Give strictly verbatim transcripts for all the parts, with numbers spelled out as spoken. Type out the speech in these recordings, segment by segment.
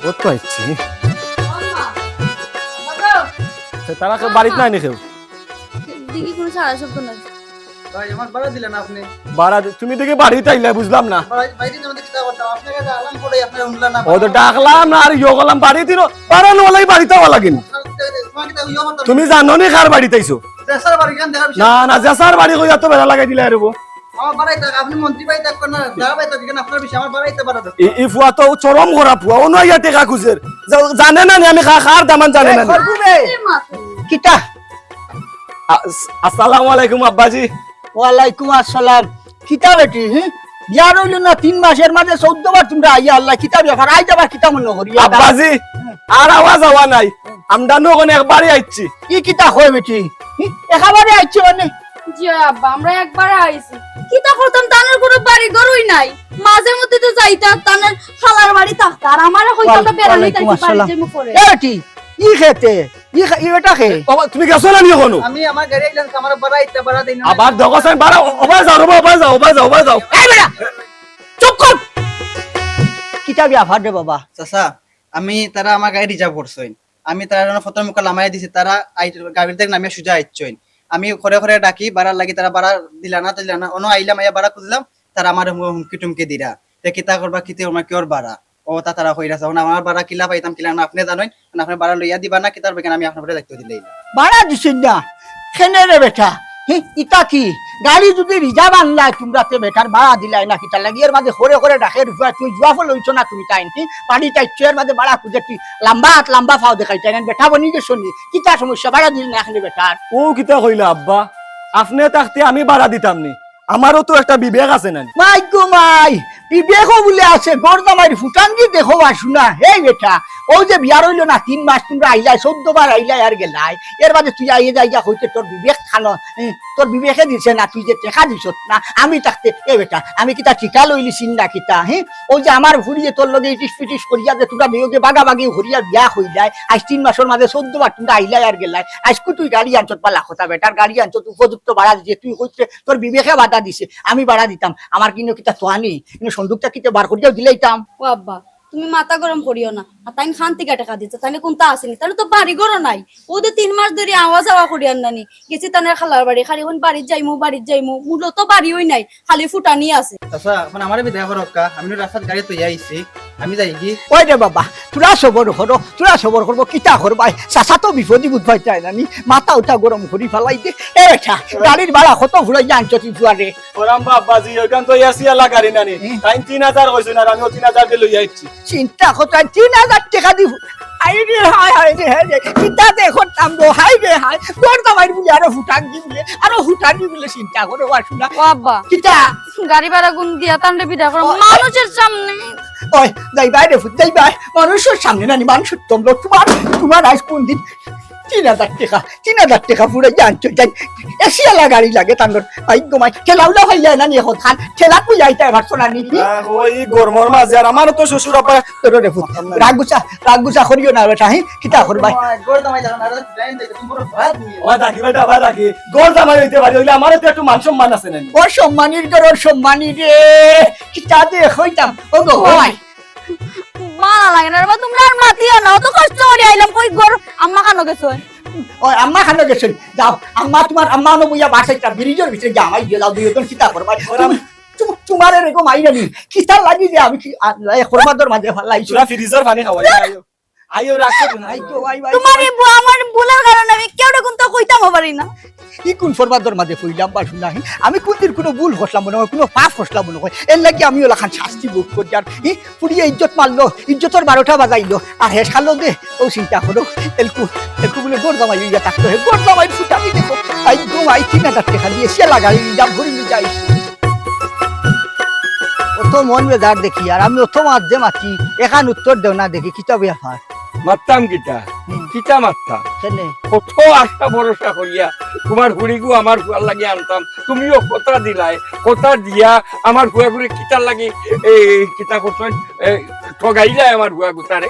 ও তো আইছি। তারা কেউ বাড়িত নাই নি কেউ? দেখি কোনো সারা শব্দ নাই। ভাই, আমার ভাড়া দিলেন আপনি? ভাড়া দি-, তুমি দেখি বাড়িত আইলা, বুঝলাম না। ভাই, বাইরে যাওয়ার মধ্যে কিতা করতাম? আপনার কাছে আলাম করে আপনারা শুনলেন না। ও তো ডাকলাম না, আর ইয়ো করলাম, বাড়ি দিন, ভাড়া নোলাই বাড়িতে আওয়া লাগিন। তোমার কিতা ইয়ো করতাম? তুমি জানো নি কার বাড়িত আইছো? যে স্যার বাড়ি কেন দেখার বিষয়? না, না, যে স্যার বাড়ি কইয়া তো বেড়া লাগাই দিলা রে বো। আমার বাড়াই থাক, আপনি মন্ত্রী বাড়ি থাক না, যারা বাড়ি থাক, এখানে আপনার বিষয়, আমার বাড়াইতে পারো তো। এই, এই ফুয়া তো চরম খারাপ ফুয়া, অনো আইয়া টেকা খুঁজের। জা-, জানে না নি আমি খা-, খার দামান জানে না নি। খরগু বে। কিতা? আ-, আসসালামু আলাইকুম আব্বাজি। ওয়ালাইকুম আসসালাম। কিতা বেটি, হি? বিয়ার অইলো না তিন মাসের মাঝে চৌদ্দ বার তুমরা আইয়া আল্লাহ, কিতা ব্যাপার? আইজ আবার কিতা মনো করি? আব্বাজি, আর আওয়া যাওয়া নাই। আমরা নু অখন একবারই আইছি। ই কিতা কয় বেটি? হি? একেবারে আইছি মানে? জি আব্বা, আমরা একবারে আইছি। কিতা করতাম, তানর কোনো বাড়ি ঘরই নাই। মাঝে মধ্যে তো যাইতা, তানর খালার বাড়ি থাকতা। আর আমারে কইতা আমরা বেড়ানি ওয়ালাইকুম তাইছি, বাড়ি আসসালাম। যাইমু পরে। এ বেটি, ই খেতে, ই খে-, ই বেটা খে? বাবা, তুমি গেছো না নি অখনো? আমি আমার গাড়ি আইলাম, আমার বাড়া ইটা বাড়া দেই না। আবার দেখো সাইন বাড়া, ও-, ওবায় যাও, রে বাবা, ওবায় যাও, ওবায় যাও, ওবায় যাও। এই বেটা, চুপ কর। কিতা ব্যাপার রে বাবা? চাচা, আমি তারা আমার গাড়ি রিজার্ভ করছইন। আমি তারা প্রথম মুখে লামাই দিছি, তারা আই-, গাড়ির দেখ নামিয়া সুজা আইছইন। আমি করে করে ডাকি, বাড়ার লাগি তারা বাড়া দিলা না, দিলা না। অনো আইলাম, আইয়া বাড়া খুঁজলাম, তারা আমার হুম-, হুমকি টুমকি দিরা। তে কিতা করবা, কিতে করবা, কিওর বাড়া? ও তা তারা কইরা আছে, অখন আমার বাড়া কিলা পাইতাম, কিলা না, আপনে জানইন, না আপনে বাড়া লইয়া দিবা না, কিতার বেকান আমি আপনার বাড়া দায়িত্ব দিলেই না। বাড়া দিছইন না? কেনে রে বেটা? হি, ইতা কি? গাড়ি যদি রিজার্ভ আনলায় তুমরা তে বেটার বাড়া দিলায় না, কিতার লাগি এর মাঝে করে করে ডাকের ফুয়া, তুই জুয়া ফল অইছো না তুমি তাইন, হি? বাড়ি তাইছো এর মাঝে বাড়া খুঁজে তুই লাম্বা হাত লাম্বা ফাও দেখাই তাইন, বেটা বনি গেছো নি? কিতা সমস্যা বাড়া দিল না এখানে বেটার? ও কিতা কইলা আব্বা? আপনে থাকতে আমি বাড়া দিতাম নি? আমারও তো একটা বিবেক আছে না নি? মাই গো মাই, বিবেকও বুলে আছে, ঘর জামাইর ফুটাঙ্গি দেখো আর শুনা। এই বেটা, ও যে বিয়ার অইলো না তিন মাস, তুমরা আইলায়, চৌদ্দ বার আইলায় আর গেলায়, এর বাদে তুই আইয়ে যাইগা কইতে তোর বিবেক খানো, এ, তোর বিবেকে দিছে না, তুই যে টেকা দিছস না, আমি থাকতে, এ বেটা, আমি কিতা ঠিকা লইলিছি না কিতা, হে? ও যে আমার ফুড়িয়ে তোর লগে ইটিস পিটিস করিয়া যে তুমরা দুইওগে বাগাবাগি করিয়া বিয়া কইলায়, আইজ তিন মাসর মাঝে চৌদ্দ বার তুমরা আইলায় আর গেলায়, আইজকু তুই গাড়ি আনছত বালা কথা বেটার, গাড়ি আনছত উপযুক্ত বাড়া দিছে, তুই কইতে তোর বিবেকে বাধা দিছে, আমি বাড়া দিতাম, আমার কিনো কিতা তোয়ানি, কিনো সন্দুকটা কিতে বার করিয়াও দিলাইতাম। ও আব্বা, তুমি মাথা গরম করিও না। আর তাইন খান থেকে টেকা দিতে, তাইলে কোনটা আসেনি? তাইলে তো বাড়ি ঘরও নাই। ও তো তিন মাস ধরি আওয়া যাওয়া করিয়ার নানি। গেছি তানর খালার বাড়ি, খালি অখন বাড়িত যাইমু, বাড়িত যাইমু। মূলত বাড়িও নাই, খালি ফুটানি আছে। আচ্ছা, অখন আমারে বিদায় করো কা, আমি নু রাস্তাত গাড়ি তৈয়া আইছি, আমি যাইগি। ওই রে বাবা, থুড়া সবর করো, থুড়া সবর করবো, কিতা করবায়? চাচা তো বিপদি বুঝবায় চায় না নি, মাথা উঠা গরম করি ফালাই দে। এ বেটা, গাড়ির ভাড়া কত ফুরাইয়া আনছত তুই ফুয়ারে? ওরাম বাবাজি, ওইখান তো এসি আলা গাড়ি নানি। হুম। তাইন তিন হাজার কইছইন, আর আমিও তিন হাজার দি লইয়া আইছি। চিন্তা করো, তাইন তিন হাজার টেকা দি ফু-, হায় রে, হায়, হায় রে, হায় রে। চিন্তা দে করতাম গো, হায় রে, হায়। তোর জামাইর বুলে আরো ফুটানি বুলে, আরো ফুটানি বুলে চিন্তা করো, আর শুনা। ও আব্বা, কিতা? গাড়ি ভাড়া গুন দিয়া তানরে বিদায় করো, ও, মানুষের সামনে। ওই, যাইবায় রে ফুত, যাইবায়। মানুষের সামনে নানি, মানুষের তমলো। তোমার, তোমার আইজ কোন দিন? তিন হাজার টেকা, তিন হাজার টেকা ফুরাইয়া আনছত, যাই। এসি আলা গাড়ি লাগে তানর। ভাই গো মাই, ঠেলাউলা হইয়া না নিয়ে হত খান, ঠেলা কই যাইতে পারছো না নি? আহ, ওই গরমর মাঝে আর আমারও তো শ্বশুর আব্বা। তোর রে ফুত, রাগ গুছা, রাগ গুছা করিও না বেটা, হি? কিতা করবায়? গরম মাই লাগান আর লাইন দেখে তুমি পুরো ভাত নিয়ে। ও ডাকি বেটা, ভাই ডাকি। ঘর জামাই হইতে পারি, হইলে আমারও তো একটু মান সম্মান আছে না নি? ও সম্মানীর ঘরর সম্মানী রে, কিতা যে কইতাম। ও গো, ও মাই। মারা লাগে না রে বা, তোমরা আর মাতিও না, অত কষ্ট করি আইলাম, কই ঘর আম্মা খানো গেছইন? ও আম্মা খানো গেছইন, যাও, আম্মা তোমার আম্মা অনো বইয়া বাসাইতা, ব্রিজর ভিতরে যাও, আমায় দিয়ে যাও, দুইজন কিতা করবায়? ওরা তুমি, তুমি, তোমার এরকম আইরানি, কিতার লাগি যে আমি কি, আল্লাহ, খরমাদর মাঝে ফালাইছি। তোরা ফ্রিজর পানি খাওয়াই, আইও। আইও, রাখো তুমি। আই গো, আই, আই, তোমার আই। এই বউ, আমার ভুলের কারণে আমি কেউরে কুন্তা কইতাম পারি না। ই কোন ফরমাদর মাঝে পড়লাম বা শুনা, হি? আমি কোনদিন কোনো ভুল করলাম মনে হয়, কোনো পাপ করলাম মনে হয়, এর লাগি আমি ওলাখান শাস্তি ভোগ করি। আর হি, পুড়িয়ে ইজ্জত মারলো, ইজ্জতর বারোটা বাজাইলো, আর হে শালো দে, ও চিন্তা করো, এলকু, এলকু বলে ঘর জামাই হইয়া থাকতো, হে ঘর জামাই ফুটানি দেখো, আই গো, আই তিন হাজার টেকা দিয়ে সে লাগাই দাম ভরি নিয়ে যাই। অত মন বেজার দেখি, আর আমি অত মাত যে মাতি, এখান উত্তর দেও না দেখি, কিতা ব্যাপার? মাততাম কিতা? হুম। কিতা মাততাম? কেনে? কত আশা ভরসা করিয়া তোমার ফুড়িগু আমার ফুয়ার লাগি আনতাম, তুমিও কথা দিলায়, কথা দিয়া আমার ফুয়াগুরে কিতার লাগি, এই, কিতা করছইন, এই, ঠগাইলায় আমার ফুয়াগুতারে।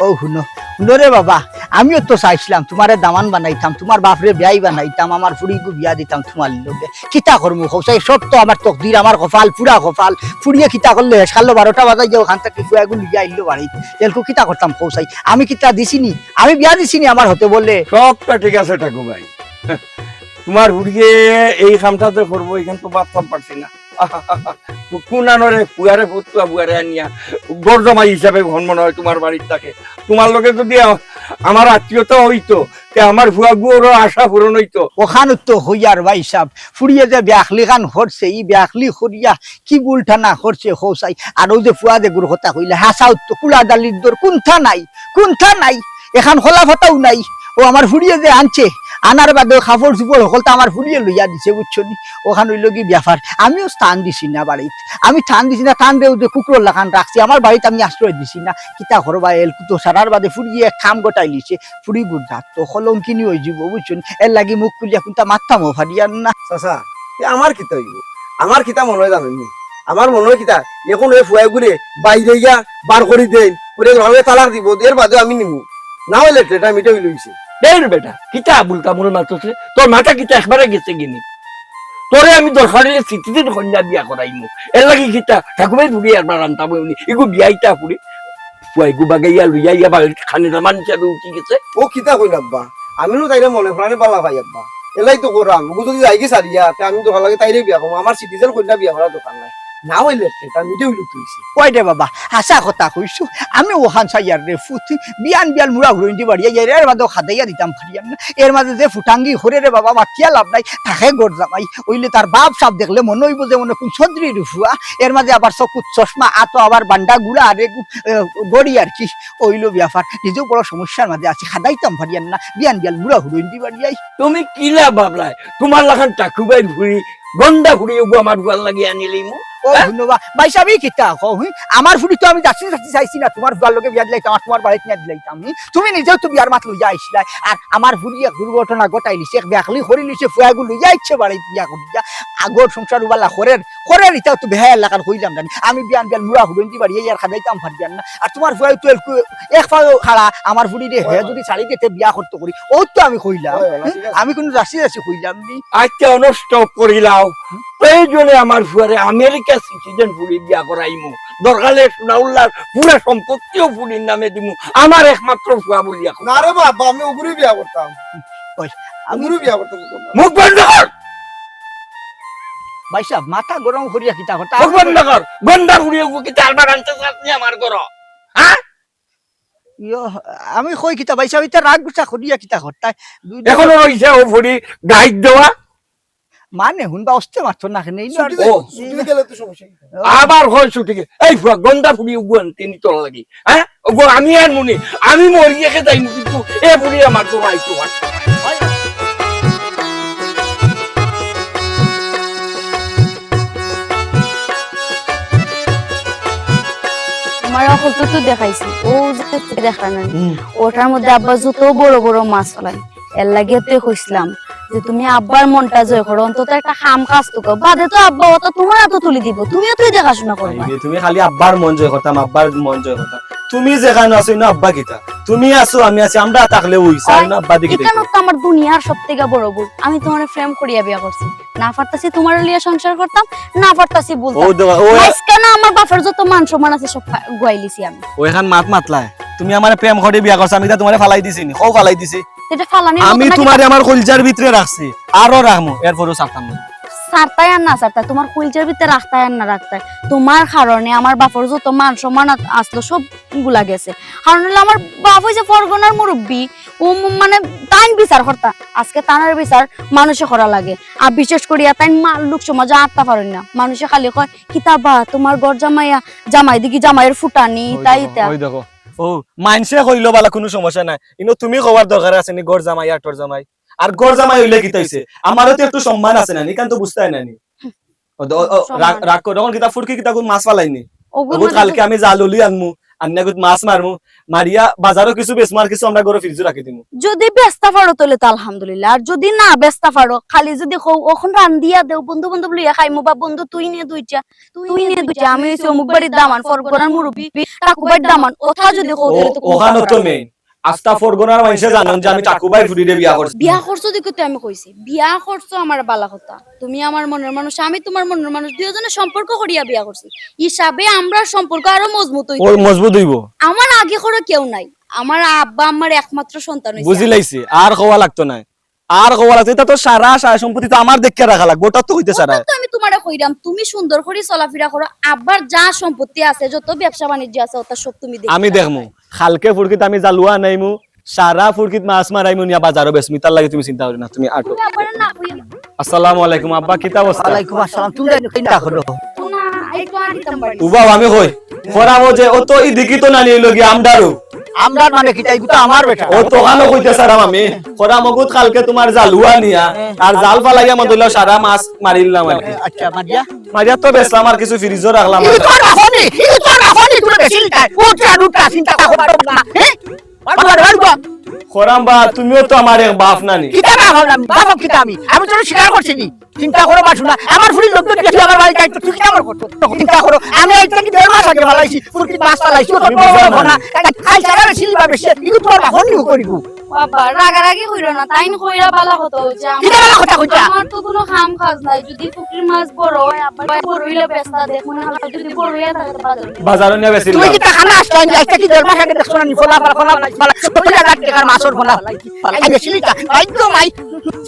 ও হুনো, হুনো রে বাবা, আমিও তো চাইছিলাম তুমারে দামান বানাইতাম, তুমার বাফরে বিয়াই বানাইতাম, আমার ফুড়িগু বিয়া দিতাম তুমার লগে। কিতা করমু কও চাই, সব তো আমার তকদির, আমার কপাল, পুরা কপাল। ফুড়িয়ে কিতা করলে হেশ খালো বারোটা বাজাই গিয়া অখান থাকি ফুয়াগু লইয়া আইলো বাড়িত। এলকু কিতা করতাম কও চাই, আমি কিতা দিছিনি, আমি বিয়া দিছিনি আমার হতে বলে। সবটা ঠিক আছে ঠাকু ভাই, তুমার ফুড়িয়ে এই কামটা যে করবো, ইখান তো ভাবতাম পারছি না। কোন আনরে ফুয়ারে ফতুয়া ফুয়ারে আনিয়া ঘর জামাই হিসাবে ঘন মনে হয় তুমার বাড়ির থাকে। তুমার লগে যদি আ-, আমার আত্মীয়তা হইতো, তে আমার ফুয়াগুরও আশা পূরণ হইতো। অখান তো হইয়ার ভাই সাহেব, ফুড়িয়ে যে বেআখলি খান করছে, ই বেআখলি করিয়া কি ভুলটা না করছে কও চাই। আর অউ যে ফুয়া যেগুর কথা কইলে, হাছাউ তো কুলা দালির দর কুন্তা নাই, কুন্তা নাই, এখান খোলা ফাতাও নাই। ও আমার ফুড়িয়ে যে আনছে, আনার বাদে কাপড় চুপড় হকলতা আমার ফুড়িয়ে লইয়া দিছে, বুঝছো নি? অখান অইলো গি ব্যাপার। আমিও স্থান দিছি না বাড়িত, আমি স্থান দিছি না, স্থান দেও যে কুকুরর লাখান রাখছি, আমার বাড়িত আমি আশ্রয় দিছি না। কিতা করবা, এলকু তো সারার বাদে ফুড়িয়ে এক কাম গটাইলিছে, ফুড়িগুর জাত তো কলঙ্কিনী অইযিবো, বুঝছো নি? এরলাগি মুখ খুলিয়া কুন্তা মাততামও পারিয়ার না। চাচা, তে আমার কিতা অইবো? আমার কিতা মনে হয় জানইন নি? আমার মনে হয় কিতা, এখন অউ ফুয়াগুরে বাইরে গিয়া বার করি দেইন, পরে ঘরে তালাক দিবো, এর বাদে আমি নিমু। না অইলে ঠেটা মিঠা অইলে অইছে। দেখ বেটা, কিতা আবুল তামুল মাতছস রে? তোর মাথা কিতা একবারে গেছে গিনি? তোরে আমি দরকার অইলে সিটিজেন কইন্যা বিয়া করাইমু। এরলাগি কিতা, ঠাকুমার ফুড়ি একবার আনতাম অইনি। ইগু বিয়াইতা ফুড়ি। ফুয়াইগু বাগাইয়া লইয়া ইয়া বাড়িত খানে দামান হিসাবে উঠি গেছে। ও কিতা কইন আব্বা? আমি নু তাইরে মনে প্রাণে বালা পাই আব্বা। এলাই তো করাম। অগু যদি যাইগি সারিয়া, তে আমি দরকার লাগে তাইরে বিয়া করমু। আমার সিটিজেন কইন্যা বিয়া করার দরকার নাই। না অইলে ঠেটা মিঠা অইলে তো অইছে। কই রে বাবা, হাছা কথা কইছো। আমি অখান চাইয়ার রে ফুত, বিয়ান বিয়ান মুড়া হুরইন্দি বাড়িয়া ইয়ার, এর বাদেও খাদাইয়া দিতাম পারিয়ার না। এর মাঝে যে ফুটাঙ্গি করে রে বাবা, মাতিয়া লাভ নাই, থাকে ঘর জামাই। অইলে তার বাপ সাপ দেখলে মনে অইবো যে মনে কুন চৌধুরীর ফুয়া। এর মাঝে আবার চকুত চশমা, আতো আবার বান্ডা গুড়া, আরে গু-, এ, গড়ি আর কি। অইলো ব্যাপার, নিজেও বড় সমস্যার মাঝে আছি, খাদাইতাম পারিয়ার না। বিয়ান বিয়ান মুড়া হুরইন্দি বাড়িয়াই। তুমি কিলা বাবলায়? তুমার লাখান টাকুবাইর ফুড়ি, গন্ডা ফুড়ি অগু আমার ফুয়ার লাগি আনিলিমু। ও হ্যাঁ? ধন্যবাদ। ভাই সাহেব, ই কিতা কও, হুম? আমার ফুড়ি তো আমি যাচ্ছি যাচ্ছি চাইছি না, তুমার ফুয়ার লগে বিয়া দিলাইতাম, আর তুমার বাড়িত নিয়া দিলাইতাম, হুম? তুমি নিজেও তো বিয়ার মাত লইয়া আইছিলায়, আর আমার ফুড়ি এক দুর্ঘটনা ঘটাইলিছে, এক বেআখলি করিলিছে, ফুয়াগু লইয়া আইছে বাড়িত বিয়া করিয়া, আগর সংসার উবালা করের, করের ইতাও তো বেহায়া লাখান কইলাম জানি, আমি বিয়ান বিয়ান মুড়া হুরইন্দি বাড়িয়াই আর খাদাইতাম পারিয়ার না, আর তুমার ফুয়াও তো এলকু এক পাও খাড়া, আমার ফুড়ি রে, হে যদি ছাড়ি দিতে বিয়া করতো করি, অউ তো আমি কইলাম, হয়, হয়, হুম? ঠিক আছে। আমি কুনু যাচ্ছি যাচ্ছি কইলাম নি। আচ্ছা, অনষ্ট করিলাও। প্রয়োজনে আমার ফুয়ারে আমেরিকা সিটিজেন ফুড়ি বিয়া করাইমু। দরকার অইলে সোনাউল্লার পুরা সম্পত্তিও ফুড়ির নামে দিমু। আমার একমাত্র ফুয়া বলিয়া কও। না রে বাবা, আমি অগুরে বিয়া করতাম। ওই, আমি অগুরে বিয়া করতাম। মুখ বন্ধ কর। ভাই সাহেব, মাথা গরম করিয়া কিতা কথা? মুখ বন্ধ কর। গন্ডা ফুড়ি অগু কিতা আলবার আনতে চাস নি আমার ঘরো? হ্যাঁ? ইয়ো, আমি কই কিতা ভাই সাহেব, ইতা রাগ গুছা করিয়া কিতা করতায়? দুই দিন এখনো রইছে অউ ফুড়ি গাইড দেওয়া। মানে, হুনবা অস্তে মাত্র না কেনে, এই ছুটি ও। দে-, ছুটি গেলে তো সমস্যা কি? আবার হয় ছুটি গে-, এই ফুয়া, গন্ডা ফুড়ি অগু আনতে নি তোর লাগি, হ্যাঁ? অগু আমি আনমু নি, আমি মরি গেছে যাইমু, কিন্তু এ ফুড়ি আমার তো রাইতো হয়। আমার অকল তো তো দেখাইছি, ও যে দেখলা না, হুম। ওটার মধ্যে আব্বা যত বড় বড় মাছ ফালায়, এর লাগিও তো কইছিলাম যে তুমি আব্বার মনটা জয় করো, অন্তত একটা কাম কাজ তো করো। বাদে তো আব্বা অতা তুমার আতো তুলি দিবো, তুমিও তো দেখাশোনা করবা। এই যে তুমি খালি আব্বার মন জয় করতাম, আব্বার মন জয় করতাম। তুমি যেখানো আছো, ইনো আব্বা কিতা? তুমি আছো, আমি আছি, আমরা থাকলে অইছে, আর ইনো আব্বা দেখি ইখানো দেখি। তো আমার দুনিয়ার সব থাকি বড় ভুল। আমি তুমারে প্রেম করিয়া বিয়া করছি, না পারতাছি তুমারে লইয়া সংসার করতাম, না পারতাছি বলতাম। ও দেবা, ও মাঝখানো আমার বাপর যত মান সম্মান আছে সব ফা-, গুয়াইলিছি আমি। ও এখান মাত মাতলায়, তুমি আমারে প্রেম করি বিয়া করছো, আমি কিতা তুমারে ফালাই দিছি নি? কও ফালাই দিছি। ইটা ফালানির মতো আমি না তুমারে কিতা? আমার কলজার ভিতরে রাখছি, আরো রাখমু, এরপরেও ছাড়তাম না। ছাড়তায় আর না ছাড়তায়, তুমার কলজার ভিতরে রাখতায় আর না রাখতায়, তুমার কারণে আমার বাপর যত মান সম্মান আ-, আসলো সব গুলা গেছে। কারণ অইলো আমার বাপ অইছে পরগনার মুরব্বি, ও ম-, মানে তাইন বিচার করতা, আজকে তানর বিচার মানুষে করা লাগে। আর বিশেষ করিয়া তাইন মার লোক সমাজে আটতা পারইন না, মানুষে খালি কয়, "কিতা বা তুমার ঘর জামাইয়া, জামাই দেখি জামাইর ফুটানি", ওই তাই দেখো, ইতা। ওই দেখো। ও, মাইনষে কইলো বালা, কুনু সমস্যা নাই। ইনো তুমি কওয়ার দরকার আছে নি, ঘর জামাই আর টর জামাই? আর ঘর জামাই অইলে কিতা অইছে? আমারও তো একটু সম্মান আছে না নি, ইখান তো বুঝতায় না নি। ও, ও, ও, সম্মান। রাগ, রাগ করো। অখন কিতা ফুটকি কিতা কুন মাছ ফালাইনি? অগুর অগুর মাঝে কালকে তো আমি জাল উলি আনমু, আনিয়া গুত মাছ মারমু, মারিয়া বাজারো কিছু বেচমু আর কিছু আমরা ঘরো ফ্রিজো রাখি দিমু। যদি বেচতা পারো তাইলে তো আলহামদুলিল্লাহ, আর যদি না বেচতা পারো, খালি যদি কও, "অখন রান্দিয়া দেও, বন্ধু বান্ধব লইয়া খাইমু", বা "বন্ধু তুই নে দুইটা, তুই নে দুইটা, আমি অইছি অমুক বাড়ির দামান, পরগনার মুরব্বি, টাকু বাড়ির দামান", অতা যদি কও, ও, তাইলে তো কুনু অখানো তো অপরাধ নাই। Main। আস্তা ফরগনার মানষে জানইন যে আমি টাকু ভাইর ফুড়িরে বিয়া করছি। বিয়া করছো দেখি তো আমি কইছি, বিয়া করছো আমার বালা কথা। তুমি আমার মনর মানুষ, আমি তুমার মনর মানুষ, দুইওজনে সম্পর্ক করিয়া বিয়া করছি। হিসাবে আমরার সম্পর্ক আরো মজবুত অইবো। ওর মজবুত অইবো। আমার আগে করো কেউ নাই, আমার আব্বা আম্মার একমাত্র সন্তান অইছি। বুঝিলাইছি, আর কওয়া লাগতো নায়, আর কওয়া লাগতো। ইতা তো সারা সারা সম্পত্তি তো আমার দেখিয়া রাখা লাগবো, ওটা তো কইতে সারা। ওটা তো আমি তুমারে কইরাম, তুমি সুন্দর করি চলাফিরা করো, আব্বার যা সম্পত্তি আছে, যত ব্যবসা বাণিজ্য আছে, ওটা সব তুমি দেখিয়া আমি দেখমু। কালকে ফুরকিত আমি জালুয়া আনাইমু, সারা ফুরকিত মাছ মারাইমু, নিয়া বাজারো বেচমু, ইতার লাগি তুমি চিন্তা করিও না, তুমি আটো। তুমি আব্বারে না কইও না। আসসালামু আলাইকুম আব্বা, কিতা অবস্থা? ওয়ালাইকুম আসসালাম। তুমি জানো কিতা করো? না, একটু আগে দিতাম পারি। উবাও, আমি কই। খরা মজে, ও তো ই দিকি তো নানি অইলো গি আমরারও। আমরার মানে কিতা, ইগু তো আমার বেটা। ও তো কানো কইতে সারাম আমি। খরা মগুত কালকে তুমার জালুয়া নিয়া, আর জাল ফালাইয়া মদইলা সারা মাছ মারিলাম আর কি। আচ্ছা, মারিয়া? মারিয়া তো বেচলাম আর কিছু ফ্রিজও রাখলাম। ইগু তোর বাফনি, ইগু তোর বাফনি, তুই বেশি লিখায়। ও চালু তা চিন্তা করো না। হ্যাঁ? খরাম বা, তুমিও তো আমার এক বাফ নানি। কিতা বাফ হলাম? বাফ কিতা আমি? আমি তো স্বীকার করছি নি। চিন্তা করো বা শোনা, আমার ফুড়ির লোক তো দেখি আমার বাড়ি যাইতো, তুই কিতা আমার করতো? তখন চিন্তা করো, আমি আইতে কি দেড় মাস আগে ফালাইছি, ফুরকিত মাছ ফালাইছি, ও তো তুমি বড় বুঝো বড় না। না। তাই খাই সারা বেশি লিবা বেশি, ইগু তোর বাফ নিউ করিব। বাবা, রাগারাগি কইরো না, তাইন কইরা বালা কথা অইছে। কিতা বালা কথা কইতা? আমার তো কোনো কাম কাজ নাই, যদি ফুকরির মাছ বড় হয়, আবার বড় হইলে বেচতা দেখ, মনে হয় যদি বড় হইয়া থাকে তো বাজারে। বাজারে নিয়ে বেশি তুমি লাভ। কিতা খানা আসলাম, আজকে কি দেড় মাস আগে দেখছো না নি, ফলা, ফলা, ফলা, ফলা, সত্তর হাজার টাকার মাছর ফলা, ফলা, আই বেশি লিটা, আই তো মাই,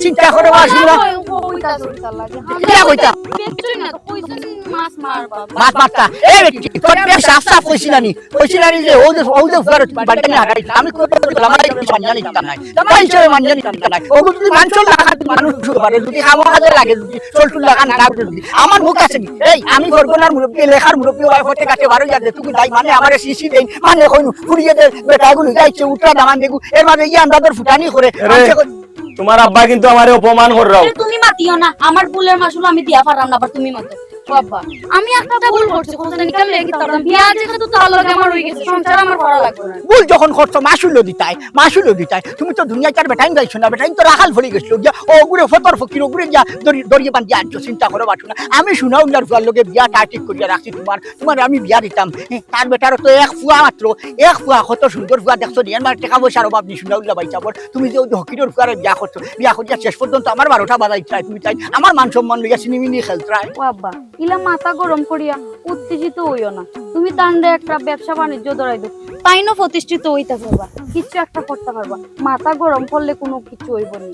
চিন্তা করো, আর শোনো। ওই, ওই, ওইটা, ওইটা লাগে। কিতা কইতা? বেচছই না তো, কইছস মাছ মারবা। মাছ মারতা? এ বেটি, তোর বেশ সাফ সাফ কইছি না নি? কইছি না নি যে, ও যে, ও যে ফুয়ার বাড়িটা নিয়ে হারাই, আমি কই বললাম, আমার কিছু মানিয়া নিতাম নাই। তাই হিসেবে মানিয়া নিতাম নাই। ও যদি মানষর লাগা মানুষ শুরু করে, যদি খাওয়া কাজে লাগে, যদি চলটুল লাগা না করে, যদি আমার মুখ আছে নি? এই, আমি ফরগনার মুরব্বি, এলাকার মুরব্বি, ওই ফটে কাছে বারো যার যেটুকু যাই, মানে আমার সিসি দেই, মানে কইনু, ফুরিয়ে দে, বেটা এগুলো যাইছে, উঠরা দামান দেখু, এর মাঝে ইয়ে আন্দাজের ফুটানি করে, আরে, আনছে কই- তোমার আব্বা কিন্তু আমারে অপমান কররাও। আরে, তুমি মাতিও না, আমার ভুলের মাসুল আমি দিয়া পারলাম না, আবার তুমি মাতো। ও আব্বা, আমি একটা ভুল করছি, কোথায় নিকাল লেগে দিতাম না। বিয়া যেহেতু তার লগে আমার হয়ে গেছে, সংসার আমার করা লাগবে না। ভুল যখন করছো, মাসুলও দিতাই, মাসুলও দিতাই। তুমি তো দুনিয়াটার বেটাইন যাইছো না, বেটাইন তো রাখাল ফড়ি গেছিল গিয়া, ও ওগুরে ফতর ফকির, ওগুরে গিয়া দড়ি, দড়িয়ে বান্ধিয়া আনছো, চিন্তা করো বাসু না। আমি শোনা উল্লার ফুয়ার লগে বিয়া তা ঠিক করিয়া রাখছি তোমার, তোমার আমি বিয়া দিতাম। হ্যাঁ, তার বেটারও তো এক ফুয়া মাত্র, এক ফুয়া কত সুন্দর ফুয়া দেখছো নি, এর মানে টাকা পয়সার অভাব নি শোনা উল্লা ভাই চাবর। তুমি যে ওই হকিরর ফুয়ারে বিয়া করছো, বিয়া করিয়া শেষ পর্যন্ত আমার বারোটা বাজাই চাই, তুমি তাই আমার মান সম্মান লইয়া সিনিমিনি খেলতায়। ও আব্বা, ইলা মাথা গরম করিয়া উত্তেজিত হইও না। তুমি তানরে একটা ব্যবসা বাণিজ্য ধরাই দেও, তাইনও প্রতিষ্ঠিত হইতে পারবা, কিছু একটা করতে পারবা। মাথা গরম করলে কোনো কিছু হইব না।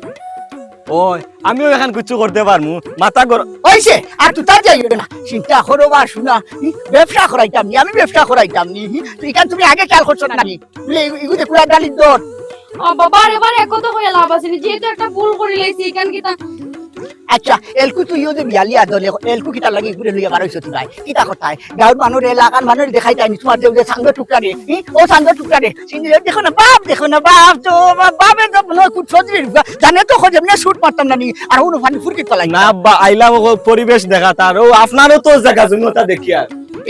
ওই, আমিও এখন কিছু করতে পারমু, মাথা গরম। ওইছে, আর তুই তার যাইও না। চিন্তা করো বা শোনা, ই, ব্যবসা করাইতাম নি, আমি ব্যবসা করাইতাম নি। ই, তো এখান তুমি আগে খেয়াল করছো না নি? বলে, এগু-, এগুতে কুড়া ডালির দর। ও বাবা রে, বারে কত কইয়া লাভ আছে নি? যেহেতু একটা ভুল করি লাইছি, এখান কিতা? আচ্ছা, এলকু তুই ইও যে বিয়ালি আদলে, এলকু কিতা লাগি ঘুরে লইয়া বারোইছো তুই ভাই? কিতা কথায়? গাঁওর মানুরে, এলাকার মানুরে দেখাই যায়নি তোমার যে, যে চান্দর টুকরা রে, ই? ও চান্দর টুকরা রে। সিন্ধি দেখো না, বাপ দেখো না, বাপ তো, বাপ, বাপে তো মনে হয় খুব চৌধুরীর বুয়া। জানে তো খোঁজ এমনি শুট মারতাম না নি, আর হুনো ফানি ফুরকি তলাই। না আব্বা, আইলাম ও পরিবেশ দেখা তার, ও আপনারও তো জায়গা জমিটা দেখি আর।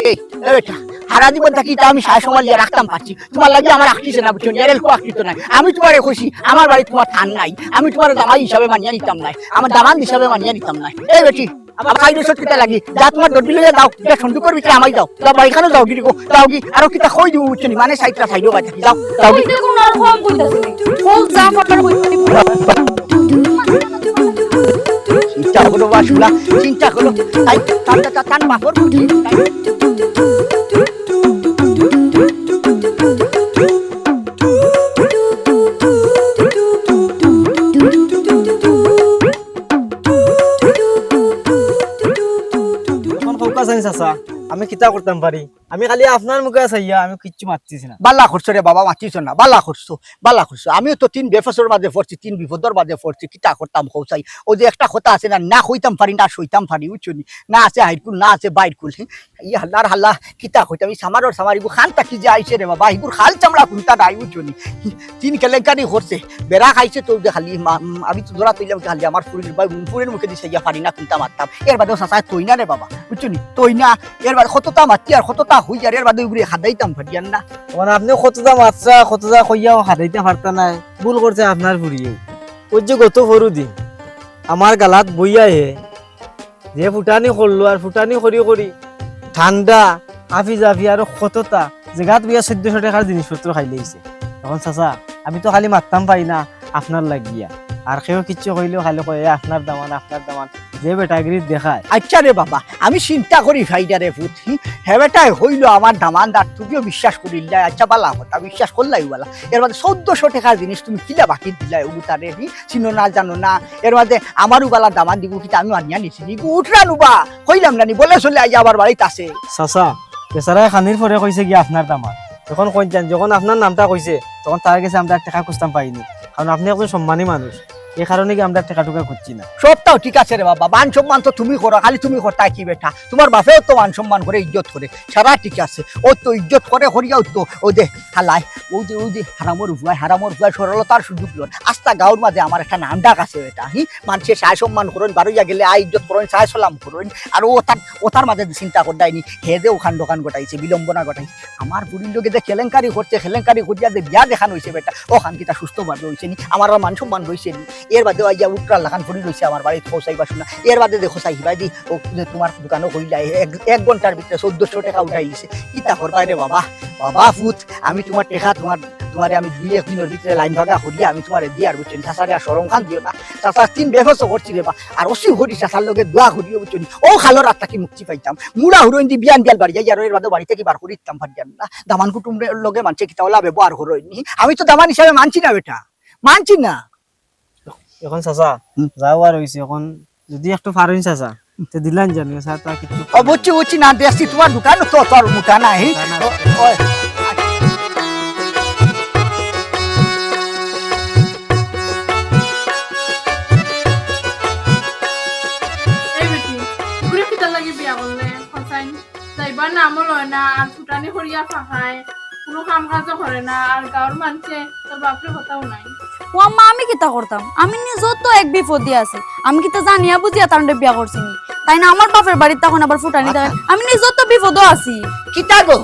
এই, এই বেটা, হারা জীবন থাকি তা আমি সারা সময় লিয়ে রাখতাম পারছি। তোমার লাগি আমার আকটিছে না, বুঝছো নি? আর এলকু আকটিত নাই। আমি তোমারে কইছি, আমার বাড়ি তোমার থান নাই। আমি তোমার জামাই হিসাবে মানিয়া নিতাম নাই। আমার দামান হিসাবে মানিয়া নিতাম নাই। এই বেটি, আমার খাই রসত কিতা লাগি? যা তোমার দড়ি লইয়া যাও, যা সন্দুকর ভিতরে আমাই যাও। যাও, বাড়ি খানো যাও, গিরি গো, যাও গি। আরো কিতা কই দিমু, বুঝছো নি? মানে সাইডটা সাইডও বাজে। যাও, যাও গি। কইতে কোনো আর কম কইতাছে নি। বল, যা ফটার কই। চিন্তা করো বা শোনা, চিন্তা করো। তাই, তাই, তাই, তাই, তাই, বাপর বুদ্ধি। এখন কউক্কা চাইন চাচা, আমি কিতা করতাম পারি? আমি খালি আপনার মুখে চাইয়া, আমি কিচ্ছু মাততেছি না। বালা করছো রে বাবা, মাতিস না, বালা করছো, বালা করছো। আমিও তো তিন বেফাসর মাঝে পড়ছি, তিন বিপদর মাঝে পড়ছি, কিতা করতাম কও চাই? ওই যে একটা কথা আছে না, না কইতাম পারি, না সইতাম পারি, বুঝছো নি? না আছে হাইরকুল, না আছে বাইরকুল। ই হাল্লার হাল্লা, কিতা কইতাম, ই সামারর সামার, ইগু খান থাকি যে আইছে রে বাবা, ইগুর খাল চামড়া কুনটা নাই, বুঝছো নি? তিন কেলেঙ্কারি করছে, বেড়া খাইছে তো যে খালি, মা-, উম, আমি তো ধরা তইলাম খালি আমার ফুরির বা-, ফুরির মুখে দিছে ইয়া পারি না কুনটা মারতাম। এর বাদেও চাচায় তই না রে বাবা, বুঝছো নি? তই না, এর বাদে কতটা মাতি আর কতটা হই আর এর বাদে ওগুলি হাদাইতাম পারি আর না। মানে আপনি কতটা মাতরা, কতটা কইয়াও হাদাইতে পারতা নাই, ভুল করছে আপনার ফুরিয়ে। ওই যে গত পরু দিন আমার গালাত বইয়া হে যে ফুটানি করলো, আর ফুটানি করি করি ঠান্ডা, আফি জাফি আরো কততা, জেগাত বইয়া চোদ্দশো টাকার জিনিসপত্র খাইলাইছে। এখন চাচা, আমি তো খালি মাততাম পাই না আপনার লাগিয়া। আর কেউ কিচ্ছু কইলেও খালি কয়, "এ আপনার দামান, আপনার দামান।" যে বেটাগিরি দেখায়। আচ্ছা রে বাবা, আমি চিন্তা করি ফাইডা রে পুত, হি? হে বেটায় কইলো আমার দামান্দার, তুমিও বিশ্বাস করিলায়, আচ্ছা বালা কথা, বিশ্বাস করলায়ও বালা। এর বাদে চৌদ্দশো টেকার জিনিস তুমি কিলা বাকি দিলায় অগু তারে, হি? চিনো না, জানো না, এর বাদে আমারও বালা দামান দিবো কিতা আমি আনিয়া নিছি নি, উঠরা নুবা, কইলাম না নি, বলে চলে আইয়া আবার বাড়িত আছে। চাচা, বেচারায় খানির পরে কইছে গিয়া আপনার দামান। এখন কইন চান, যখন আপনার নামটা কইছে, তখন তার গেছে আমরা এক টেকা খুঁজতাম পাইনি, কারণ আপনি একজন সম্মানী মানুষ, এই কারণে কি আমরা টেকা টুকা খুঁজছি না। সবটাও ঠিক আছে রে বাবা, মান সম্মান তো তুমি করো, খালি তুমি করতায় কি বেটা? তোমার বাপেও তো মান সম্মান করে, ইজ্জত করে, সারা ঠিক আছে। ও তো ইজ্জত করে, করিয়াও তো, ও দে, হালায়, ও যে, ও যে হারামর ফুয়ায়, হারামর ফুয়ায় সরলতার সুযোগ লন। আস্তা গাঁওর মাঝে আমার একটা নাম ডাক আছে বেটা, হি? মানষে সায় সম্মান করইন, বারইয়া গেলে আয় ইজ্জত করইন, সায় সালাম করইন। আর ও তার, ও তার মাঝে চিন্তা করতায় নি, হে যে অখান দোকান ঘটাইছে, বিড়ম্বনা ঘটাইছে। আমার ফুড়ির লগে যে কেলেঙ্কারি করছে, কেলেঙ্কারি করিয়া যে বিয়া দেখান অইছে বেটা, অখান কিতা সুস্থভাবে অইছে নি? আমার আর মান সম্মান রইছে নি? এর বাদে আইয়া উঠরা লাখান ফুড়ি রইছে আমার বাড়িত, খোঁচাইবা শুনা। এর বাদে দেখো চাই হিবাই দি, ও যে তোমার দোকানো কইলা, এক, এক ঘন্টার ভিতরে চৌদ্দশো টেকা উঠাই দিছে। কিতা করবায় রে বাবা? বাবা পুত, আমি তোমার টেকা, তোমার, তোমারে আমি দুই এক দিনর ভিতরে লাইন ভাগা করিয়া আমি তোমারে দিয়ার, বুঝছো নি? চাচারে আর শরম খান দিও না। চাচা তিন বেফস করছি রে বা, আর অসি করি চাচার লগে দোয়া করিও, বুঝছো নি? ও খালো রাত থাকি মুক্তি পাইতাম। মুড়া হুরইন দি বিয়ান বিয়াল বাড়ি যাই, আর এর বাদে বাড়ি থাকি বার করি দিতাম পারি না। দামান কুটুমর লগে মানষে কিতা ওলা ব্যবহার করইন নি? আমি তো দামান হিসাবে মানছি না বেটা, মানছি না। এখন চাচা, হুম। যাও আর অইছে, এখন যদি একটু পারইন চাচা, তে দিলাইন জানি, স্যার, তা কিছু ও বুঝছি, বুঝছি, না দেখছি তোমার দোকান তো তোর মোটা নাই। না, না, ও, ও, এই বেটি, ঘুরে কিতা লাগি বিয়া করলে? হোসাইন, যাইবার নামও লয় না, আর ফুটানি করিয়া ফাঁকায়, কোনো কাম কাজও করে না, আর গাঁওর মানষে তোর বাপরে কথাও নাই। ও আম্মা, আমি কিতা করতাম? আমি নিজেও তো এক বিপদে আছি। আমি কিতা জানিয়া বুঝিয়া তানরে বিয়া করছি নি? তাইন আমার বাপের বাড়িত তখন আবার ফুটানি দেয়। আমি নিজেও তো বিপদও আছি। কিতা গো?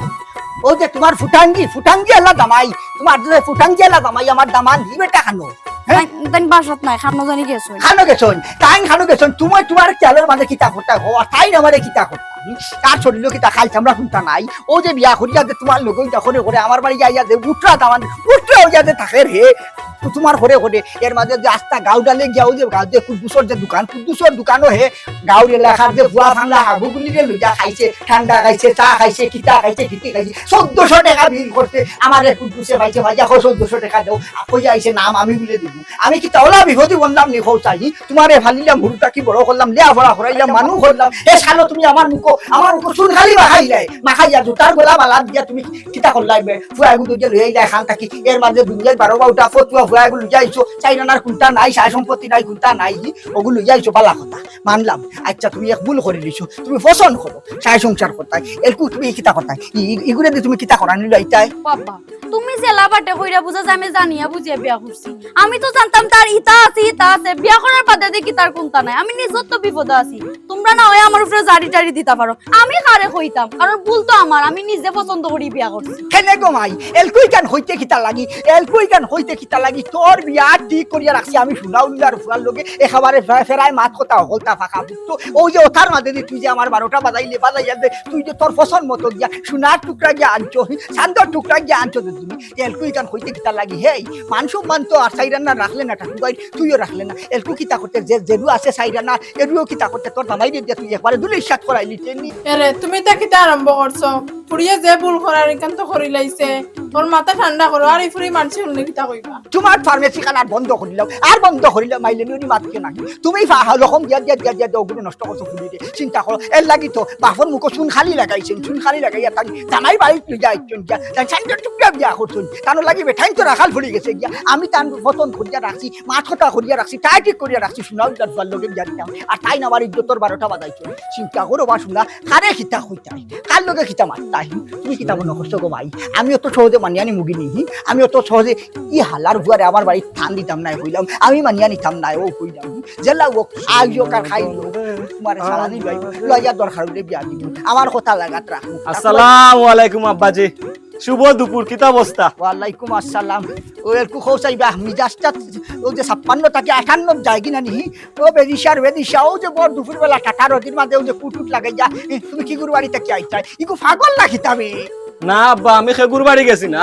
ও যে তোমার ফুটাঙ্গি, ফুটাঙ্গি আলা দামাই, তোমার যে ফুটাঙ্গি আলা দামাই, আমার দামান দিবে টাকানো। হ্যাঁ? তাইন, তাইন বাসাত নাই, খানো জানি গেছইন। খানো গেছইন, তাইন খানো গেছইন, তুমি তোমার খেয়ালের মাঝে কিতা করতা গো, আর তাইন আমারে কিতা করতা? হুম? তার শরীরও কিতা খাইছে, আমরা শুনতা নাই। ও যে বিয়া করিয়া যে তোমার লগে ইটা করে করে আমার বাড়ি যাইয়া যে উঠরা দামান, উঠরা হইয়া যে থাকে রে, তো তোমার করে করে, এর মাঝে যে আস্তা গাঁও ডালে গিয়া ও যে গাঁও যে কুদ্দুসর যে দোকান, কুদ্দুসর দোকানও হে, গাঁওর এলাকার যে বুয়া ফাংলা হাগুগুলিরে লইয়া খাইছে, ঠান্ডা খাইছে, চা খাইছে, কিতা খাইছে, কিতি খাইছে, চৌদ্দশো টেকা বিল করছে, আমারে কুদ্দুসে পাইছে, ভাইয়া কয় চৌদ্দশো টেকা দেও, কইয়া আইছে নাম আমি বুলে দিমু। আমি কিতা ওলা বিপদে বললাম নি, কও চাই, তোমারে ফালিলাম, হুরুতা কি বড় করলাম, লেয়া বড়া করাইলাম, মানু করলাম, এ শালো তুমি আমার মুখো, আমার মুখো চুন খালি মাখাইলাই, মাখাইয়া জুতার গোলা মালা দিয়া তুমি কিতা করলাই বে? ফুয়া এগু দুইটা লইয়া আইলা এখান থাকি, এর মাঝে দুনিয়ার বারো বারোটা ফতুয়া ফুয়া এগু লইয়া আইছো, চাইর আনার কুন্তা নাই, সায় সম্পত্তি নাই, কুন্তা নাই, ওগু লইয়া আইছো, বালা কথা, মানলাম। আচ্ছা, তুমি এক ভুল করি দিছো, তুমি পছন্দ করো, সায় সংসার করতায়, এলকু তুমি কিতা করতায়, ই-, ই-, ইগুরে দি তুমি কিতা করানি লইতায়? বাবা, তুমি যেলা বাটে কইরা বুঝা যায়, আমি জানিয়া বুঝিয়া বিয়া করছি। আমি তো জানতাম তার ইতা আছে, ইতা আছে, বিয়া করার বাদে দেখি তার কুন্তা নাই। আমি নিজেও তো বিপদে আছি, তোমরা না হয় আমার উপরে জারি টারি দিতা পারো, আমি কারে কইতাম, কারণ ভুল তো আমার, আমি নিজে পছন্দ করি বিয়া করছি। কেনে গো মাই, এলকুই গান হইতে কিতা লাগি, এলকুই গান হইতে কিতা লাগি, তোর বিয়া ঠিক করিয়া রাখছি আমি সোনা উল্লার ফুয়ার লগে, একেবারে ফে-, ফেরায় মাত কথা হকলতা ফাঁকা বুঝতো। ওই যে ওটার মাঝে দি তুই যে আমার বারোটা বাজাইলে, বাজাইয়া দে, তুই যে তোর পছন্দ মতো গিয়া সোনার টুকরা গিয়া আনছো, চান্দর টুকরা গিয়া আনছো দে তুমি। এলকুই গান হইতে কিতা লাগি, হেই, মান সম্মান তো আর চাইরান না রাখলে না, ঠাকুর ভাই, তুইও রাখলে না। এলকু কিতা করতে যে, যেরু আছে চাইরান না, এরুও কিতা করতে তোর জামাইরে দিয়া তুই একবারে দুলে ইশাত করাইলি, তেমনি। এরে, তুমি তা কিতা আরম্ভ করছো? ফুড়িয়ে যে ভুল করার, ইখান তো করি লাইছে। ওর মাথা ঠান্ডা করো, আর এই ফুড়ি মানষে হুনলে কিতা কইবা? তোমার ফার্মেসি খান আর বন্ধ করিলাও, আর বন্ধ করিলাও, মাইলে নুনি মাত কিয় নাকি? তুমি ফা-, লকম দিয়া, দিয়া, দিয়া, দিয়া, দিয়া, ওগুলো নষ্ট করছো ফুড়িরে। চিন্তা করো, এর লাগি তো বাপর মুখো চুন খালি লাগাইছে, চুন খালি লাগাইয়া তাই জামাই বাড়িত লইয়া আইছইন গিয়া, তাই চান্দর টুকরা বিয়া করছইন, তার লাগি বেটাইন তো রাখাল ফুড়ি গেছে গিয়া। আমি তার পছন্দ করিয়া রাখছি, মাত কথা করিয়া রাখছি, তাই ঠিক করিয়া রাখছি, সোনা উল্লার ফুয়ার লগে বিয়া দিতাম। আর তাইন আমার ইজ্জতর বারোটা বাজাইছইন। চিন্তা করো বা সোনা, কারে কিতা কইতায়, কার লগে কিতা মাততায়? তুমি কিতা মনে করছো গো ভাই? আমি অত সহজে মানিয়া নিমুগি নি, হি? আমি অত সহজে ই হালার ফুয়ারে আমার বাড়িত স্থান দিতাম নায় কইলাম, আমি মানিয়া নিতাম নায়, ও কইলাম। জেলা হোক, আইও কার খাই হোক, তোমার সারানি ভাই, লইয়া দরকার হইলে বিয়া দিব। আমার কথা লাগাত রাখো। আসসালামু আলাইকুম আব্বাজি। শুভ দুপুর, কিতা অবস্থা? ওয়ালাইকুম আসসালাম। ও এলকু খোসাইবা, মিজাজটা ও যে ছাপ্পান্ন থাকি আটান্ন যায় কিনা নি? ও বেদিশার বেদিশা, ও যে বড় দুপুর বেলা টাটা রদির মাঝে ও যে কুটুট লাগাইয়া, এ, তুমি কি গুরু বাড়ি থাকি আইতায়? ইগু পাগল না কিতা বে? না আব্বা, আমি খেগুর বাড়ি গেছি না,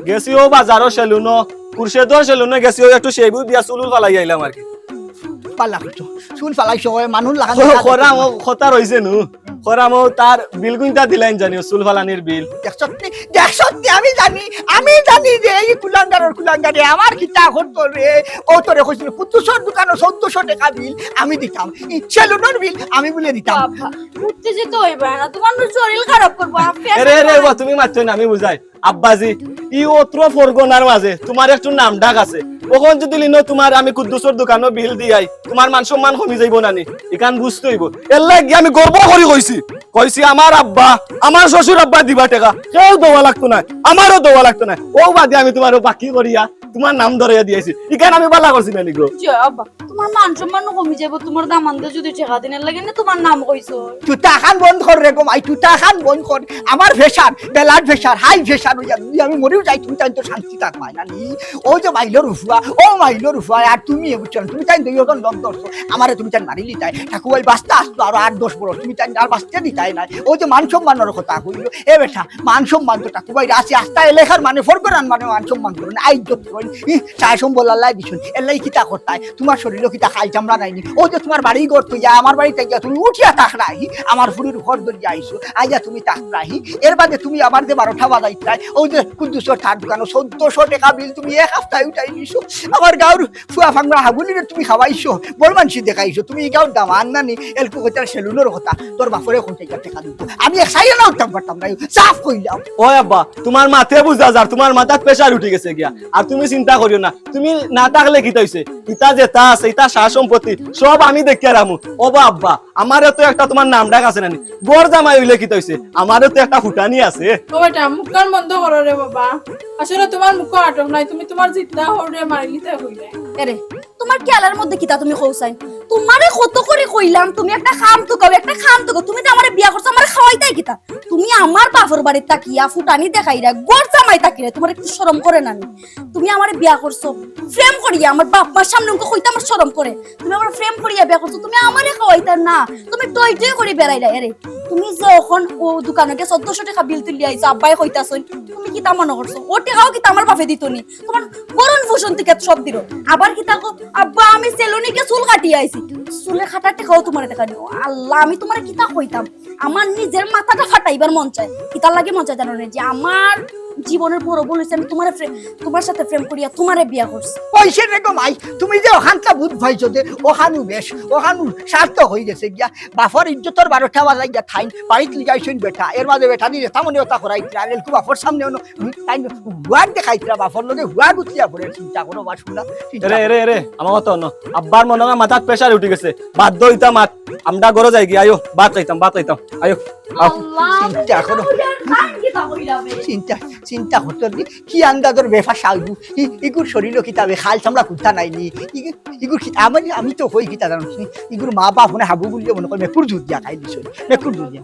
গেছি ও বাজারো সেলুনো, খুরশেদর সেলুনো গেছি, অউ একটু shampoo দিয়া চুল উল ফালাই আইলাম আর কি। বালা করছো, চুল ফালাইছো, অয় মানুষ লাখান খ-, দেখা খরাম যায়। ও কথা রইছে নু, খরাম ও তার বিল গুনতা দিলাইন জানি, ও চুল ফালানির বিল। দেখছত নি, দেখছত নি, আমি জানি, আমি জানি যে এই কুলাঙ্গারর কুলাঙ্গারে আমার কিতা করতো রে। ও তোরে কইছিল, কুদ্দুসর দোকানো চৌদ্দশো টেকা বিল আমি দিতাম, ই সেলুনর বিল আমি বুলে দিতাম। বাবা, উঠতে যেতে অইবা না, তুমার শরীর খারাপ করবো, আপনি এরে, এরে, আসলে বাবা, তুমি মাতছো না, আমি বুঝাই। আব্বাজি, ই অত্র ফরগনার মাঝে তুমার একটু নাম ডাক আছে। অখন যুদি লিনো তুমার আমি কুদ্দুসর দোকানো বিল দিয়াই, তুমার মান সম্মান কমি যাইবো না নি? ইখান বুঝতে অইবো। এর লাগি আমি গর্ব করি কইছি, কইছি আমার আব্বা, আমার শ্বশুর আব্বা দিবা টেকা, কেউ দেওয়া লাগতো না, আমারও দেওয়া লাগতো না। অউ বাদে আমি তুমার বাকি করিয়া তুমার নাম ধরাইয়া দিয়াইছি, ইখান আমি বালা করছি না নি গো? জি আব্বা, তুমার মান সম্মানও কমি যাইবো, তুমার দামান্দে যুদি টেকা দিনের লাগি না তুমার নাম কইছো। তুতা খান বন্ধ কর রে গো মাই, তুতা খান বন্ধ কর। আমার pressure, blood pressure, high pressure অইয়া যুদি আমি মরিও যাই, তুমি তাইন তো শান্তি থাকবায় না নি। ও যে মাইলর উফুয়া, ও মাইলর উফুয়া, আর তুমি এ বুঝছো না, তুমি তাইন দুইজন লগ ধরছো, আমারে তুমি তাইন মারিলিতায়। ঠাকুভাই বাঁচতা আসতো আরো আট দশ বরস, তুমি তাইন আর বাঁচতে দিতায় না। ও যে মান সম্মানর কথা কইলো, এ বেটা, মান সম্মান তো ঠাকুভাইর আছে, আস্তা এলাকার মানে ফরগনার মানে মান সম্মান করইন, আইজ্জত করইন, ই, চায় সম্বল আল্লায় দিছইন, এর লাগি কিতা করতায়? তুমার শরীরও কিতা খাল চামড়া নাই নি? ও যে তুমার বাড়ি ঘর থইয়া আমার বাড়িত গিয়া তুমি উঠিয়া থাকরায়, ই, আমার ফুড়ির ঘর ধরিয়া আইছো, আইয়া তুমি থাকরায়, ই, এর বাদে তুমি আমার যে বারোটা বাজাইতায়, ও যে কুদ্দুসর তার দোকানো চৌদ্দশো টেকা বিল তুমি এক হাপ্তায় উঠাই নিছো, আমার গাঁওর ফুয়া ফাংরা হাগুলিরে তুমি খাওয়াইছো, বড় মানষি দেখাইছো, তুমি ই গাঁওর দামান না নি, এলকু কইতার সেলুনর কথা, তোর বাপরে কইতে গিয়া টেকা দিত। আমি এক সাইয়া না উঠতাম পারতাম না, সাফ কইলাম। ওই আব্বা, তুমার মাতে বুঝা যার, তুমার মাথাত pressure উঠি গেছে গিয়া। আর তুমি চিন্তা করিও না, তুমি না থাকলে কিতা অইছে? ইতা যেতা আছে, ইতা সার সম্পত্তি, সব আমি দেখিয়া রামু। ও বা আব্বা, আমারও তো একটা তুমার নাম ডাক আছে না নি? ঘর জামাই অইলে কিতা অইছে? আমারও তো একটা ফুটানি আছে। ও বেটা, মুখখান বন্ধ করো রে বাবা। আসলে তুমার মুখো আটক নাই, তুমি তুমার জিতটা হরে মারিলিতে কইলে। এরে, তুমার খেয়ালর মধ্যে কিতা তুমি কও চাইন? তুমারে কত করি কইলাম, তুমি একটা কাম তো করো, একটা কাম তো করো। তুমি তো আমারে বিয়া করছো, আমারে খাওয়াইতায় কিতা? তুমি আমার বাপর বাড়িত থাকিয়া ফুটানি দেখাইরায়, ঘর জামাই থাকিরায়, তুমার একটু শরম করে না নি? তুমি আমারে বিয়া করছো প্রেম করিয়া, আমার বাপ মার সামনে অমুকে কইতে আমার শরম করে। তুমি আমারে প্রেম করিয়া বিয়া করছো, তুমি আমারে খাওয়াইতায় না, তুমি টই টই করি বেড়াইরায়। এরে, তুমি যে অখন ও দোকানো গিয়া চৌদ্দশো টেকা বিল তুলিয়া আইছো, আব্বায় কইতাছইন, তুমি কিতা মনো করছো? ও টেকাও কিতা আমার বাপে দিতো নি? তুমার ভরণ পোষণ থাকি সব দিলো। আবার কিতা কও, আব্বা, আমি সেলুনে গিয়া চুল কাটিয়া আইছি, চুলে কাটার টেকাও তুমারে টেকা দিও। আল্লাহ, আমি তুমারে কিতা কইতাম? আমার নিজের মাথাটা ফাটাইবার মন চায়। কিতার লাগি মন চায় জানো নি? যে আমার জীবনের বড় ভুল অইছে, আমি তুমারে প্রে-, তুমার সাথে প্রেম করিয়া তুমারে বিয়া করছি। অইছে রে গো মাই, তুমি যে অখানটা বুঝ পাইছো যে অখানউ বেশ, অখানউ সার্থক অই গেছে গিয়া। বাপর ইজ্জতর বারোটা বাজাই গিয়া থাইন বাড়িত লিগাইছইন বেটা, এর মাঝে বেটা নিজে তেমনই ওটা করাইতরা, আর এলকু বাপর সামনে অনো তাইন হুয়ার দেখাইতরা, বাপর লগে হুয়ার উঠিয়া পড়ে। চিন্তা করো বা শুনা, চিন্তা এরে, করো। এরে, এরে, আমার কথা অনো। আব্বার মনে অয় মাথাত pressure উঠি গেছে। বাদ দেও ইতা মাত। আমরা ঘরো যাইগি, আইও, ভাত খাইতাম, ভাত খাইতাম। আইও, আও। আল্লাহ, চিন্তা করো। চিন্তা, চিন্তা করতে দি, কি আন্দাজর বেফার সালবু। ই-, ইগুর শরীরও কিতা বে, খাল চামড়া কুন্তা নাই নি। ই-, ইগুর কি, আমি, আমি তো কই কিতা জানো নি? ইগুর মা বাপ মনে হাবু বুলিয়া মনে কয় মেকুর দুধ দিয়া খাই দিছে। মেকুর দুধ দিয়া।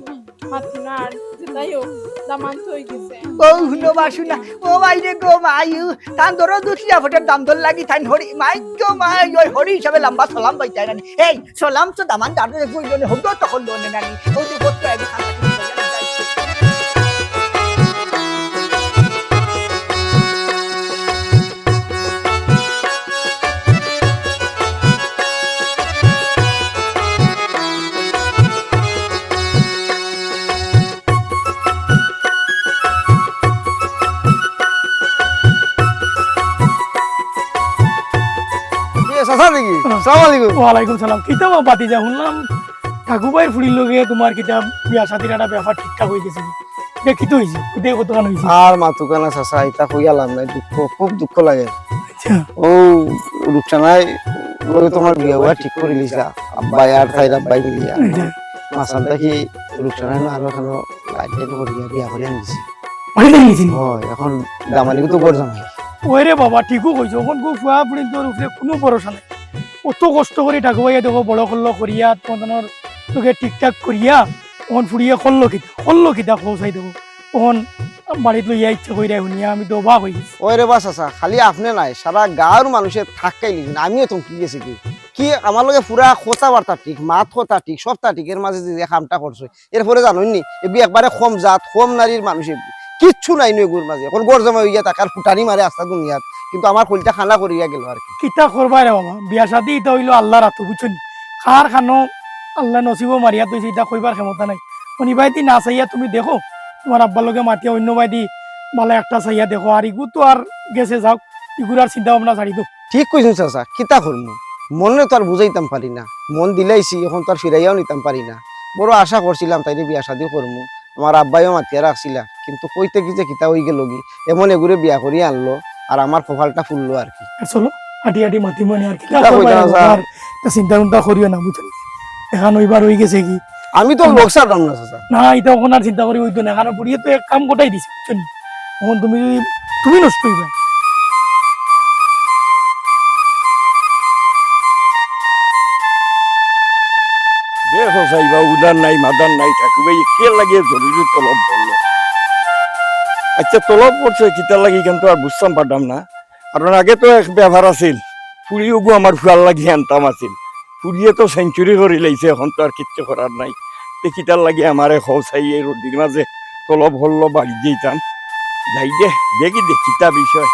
মাত না আর, যেটাই হোক, দামান তো অই গেছে। ও হুনো বা শুনা, ও মাই রে গো মাই, ও, তান ধরো দুসিয়া ফটের দাম দর লাগি থাইন হরি, মাই গো মাই, ওই হরি হিসাবে লম্বা সালাম পাইতায় না নি। এই, সালাম তো দামান দাঁড়ো, এগো ইলো নে, হগো তখন লো নে না নি। ও যে কত এগো খাতা। এ, চাচা দেখি। হ্যাঁ। সালাম আলাইকুম। ওয়ালাইকুম সালাম। কিতা বা বাতিজা, হুনলাম ঠাকুভাইর ফুড়ির লগে তুমার কিতা বিয়া শাদির একটা ব্যাপার ঠিকঠাক অই গেছে। দেখি তো অইছে, কিতা কতখান অইছে? আর মাতুকা না চাচা, ইতা কইয়া লাভ নাই, দুঃখ, খুব দুঃখ লাগে। আচ্ছা। ও রুকসানায় লগে তুমার বিয়া অওয়া ঠিক করিলিছা, আব্বায় আর তাইর আব্বায় মিলিয়া। আচ্ছা। মাঝখান থাকি রুকসানায় না আরো কেন লাইট টাইট করিয়া বিয়া করি আনছি। বাড়িত আনিছি? অয়, এখন দামানিগু তো ঘর জামাই। ওই রে বাবা, ঠিকউ কইছো, অখন গো ফুয়া ফুড়িন্তর উপরে কুনু ভরসা নাই। অত কষ্ট করি ঠাকুভাইয়ে দেখো বড় করলো করিয়া, তোমার তোকে ঠিকঠাক করিয়া, অখন ফুড়িয়ে করলো কিতা, করলো কিতা কও চাই দেখো। অখন বাড়িত লইয়া ইচ্ছা কইরা হুনিয়া আমি তো অবাক অই গেছি। ওই রে বা চাচা, খালি আপনে নায়, সারা গাঁওর মানুষে ঠাক্কাই লিছেন, আমিও থমকি গেছি কি। কি আমার লগে পুরা কথাবার্তা ঠিক, মাত কথা ঠিক, সবতা ঠিক, এর মাঝে যে, যে কামটা করছে, এরপরে জানইন নি, এগু একবারে কম জাত, কম নারীর মানুষ এগু। কিচ্ছু নাই নু এগুর মাঝে। অখন ঘর জামাই অইয়া থাকার ফুটানি মারে আস্তা দুনিয়াত। কিন্তু আমার কইলজা খানা করিয়া গেল আর কি। কিতা করবায় রে বাবা, বিয়া শাদি ইটা অইলো আল্লার আতো, বুঝছো নি? কার খানো আল্লায় নসিবো মারিয়া থইছে, ইটা কইবার ক্ষমতা নাই। অখন ইবায়দি না চাইয়া তুমি দেখো, তুমার আব্বার লগে মাতিয়া অইন্য বায়দি বালা একটা চাইয়া দেখো। আর ইগু তো আর গেছে যাউক, ইগুর আর চিন্তা ভাবনা ছাড়ি দেও। ঠিক কইছইন চাচা, কিতা করমু? মনরে তো আর বুঝাইতাম পারি না, মন দিলাইছি, অখন তো আর ফিরাইয়াও নিতাম পারি না। বড় আশা করছিলাম তাইরে বিয়া শাদি করমু, আমার আব্বায়ও মাতিয়া রাখছিলা, কিন্তু কইতে কি যে কিতা অইগেলোগি, এমন এগুরে বিয়া করি আনলো, আর আমার কপালটা ফুললো আর কি। আর চলো, আটি আটি মাতিমুনে আর কিতা কিতা করবায় কইতাম রে বাবা, চাচা? আর তা চিন্তা ভাবনা করিও না, বুঝছো নি? অখন অইবার অইগেছে গি। আমি তো লোক সারলাম না চাচা। না, ইটা অখন আর চিন্তা করি অইতো না, কারণ বুড়িয়ে তো এক কাম গটাই দিছে, বুঝছো নি? অখন তুমি, তুমি নষ্ট অইবায়। দেখো চাইবা, উদার নাই, মাদার নাই, ঠাকুর ভাই কিয়ার লাগি জরুরি তলব করলো। আচ্ছা, তলব করছে কিতার লাগি, ইখান তো আর বুঝতাম পারলাম না। কারণ আগে তো এক ব্যাপার আছিল, ফুড়ি ওগু আমার ফুয়ার লাগি আনতাম আছিল, ফুড়িয়ে তো সেঞ্চুরি করিলাইছে, অখন তো আর কিচ্ছু করার নাই। তে কিতার লাগি আমারে কও চাই, এই রোদির মাঝে তলব করলো, বাড়ি যাইতাম। যাই দে, দেখি দে কিতা বিষয়।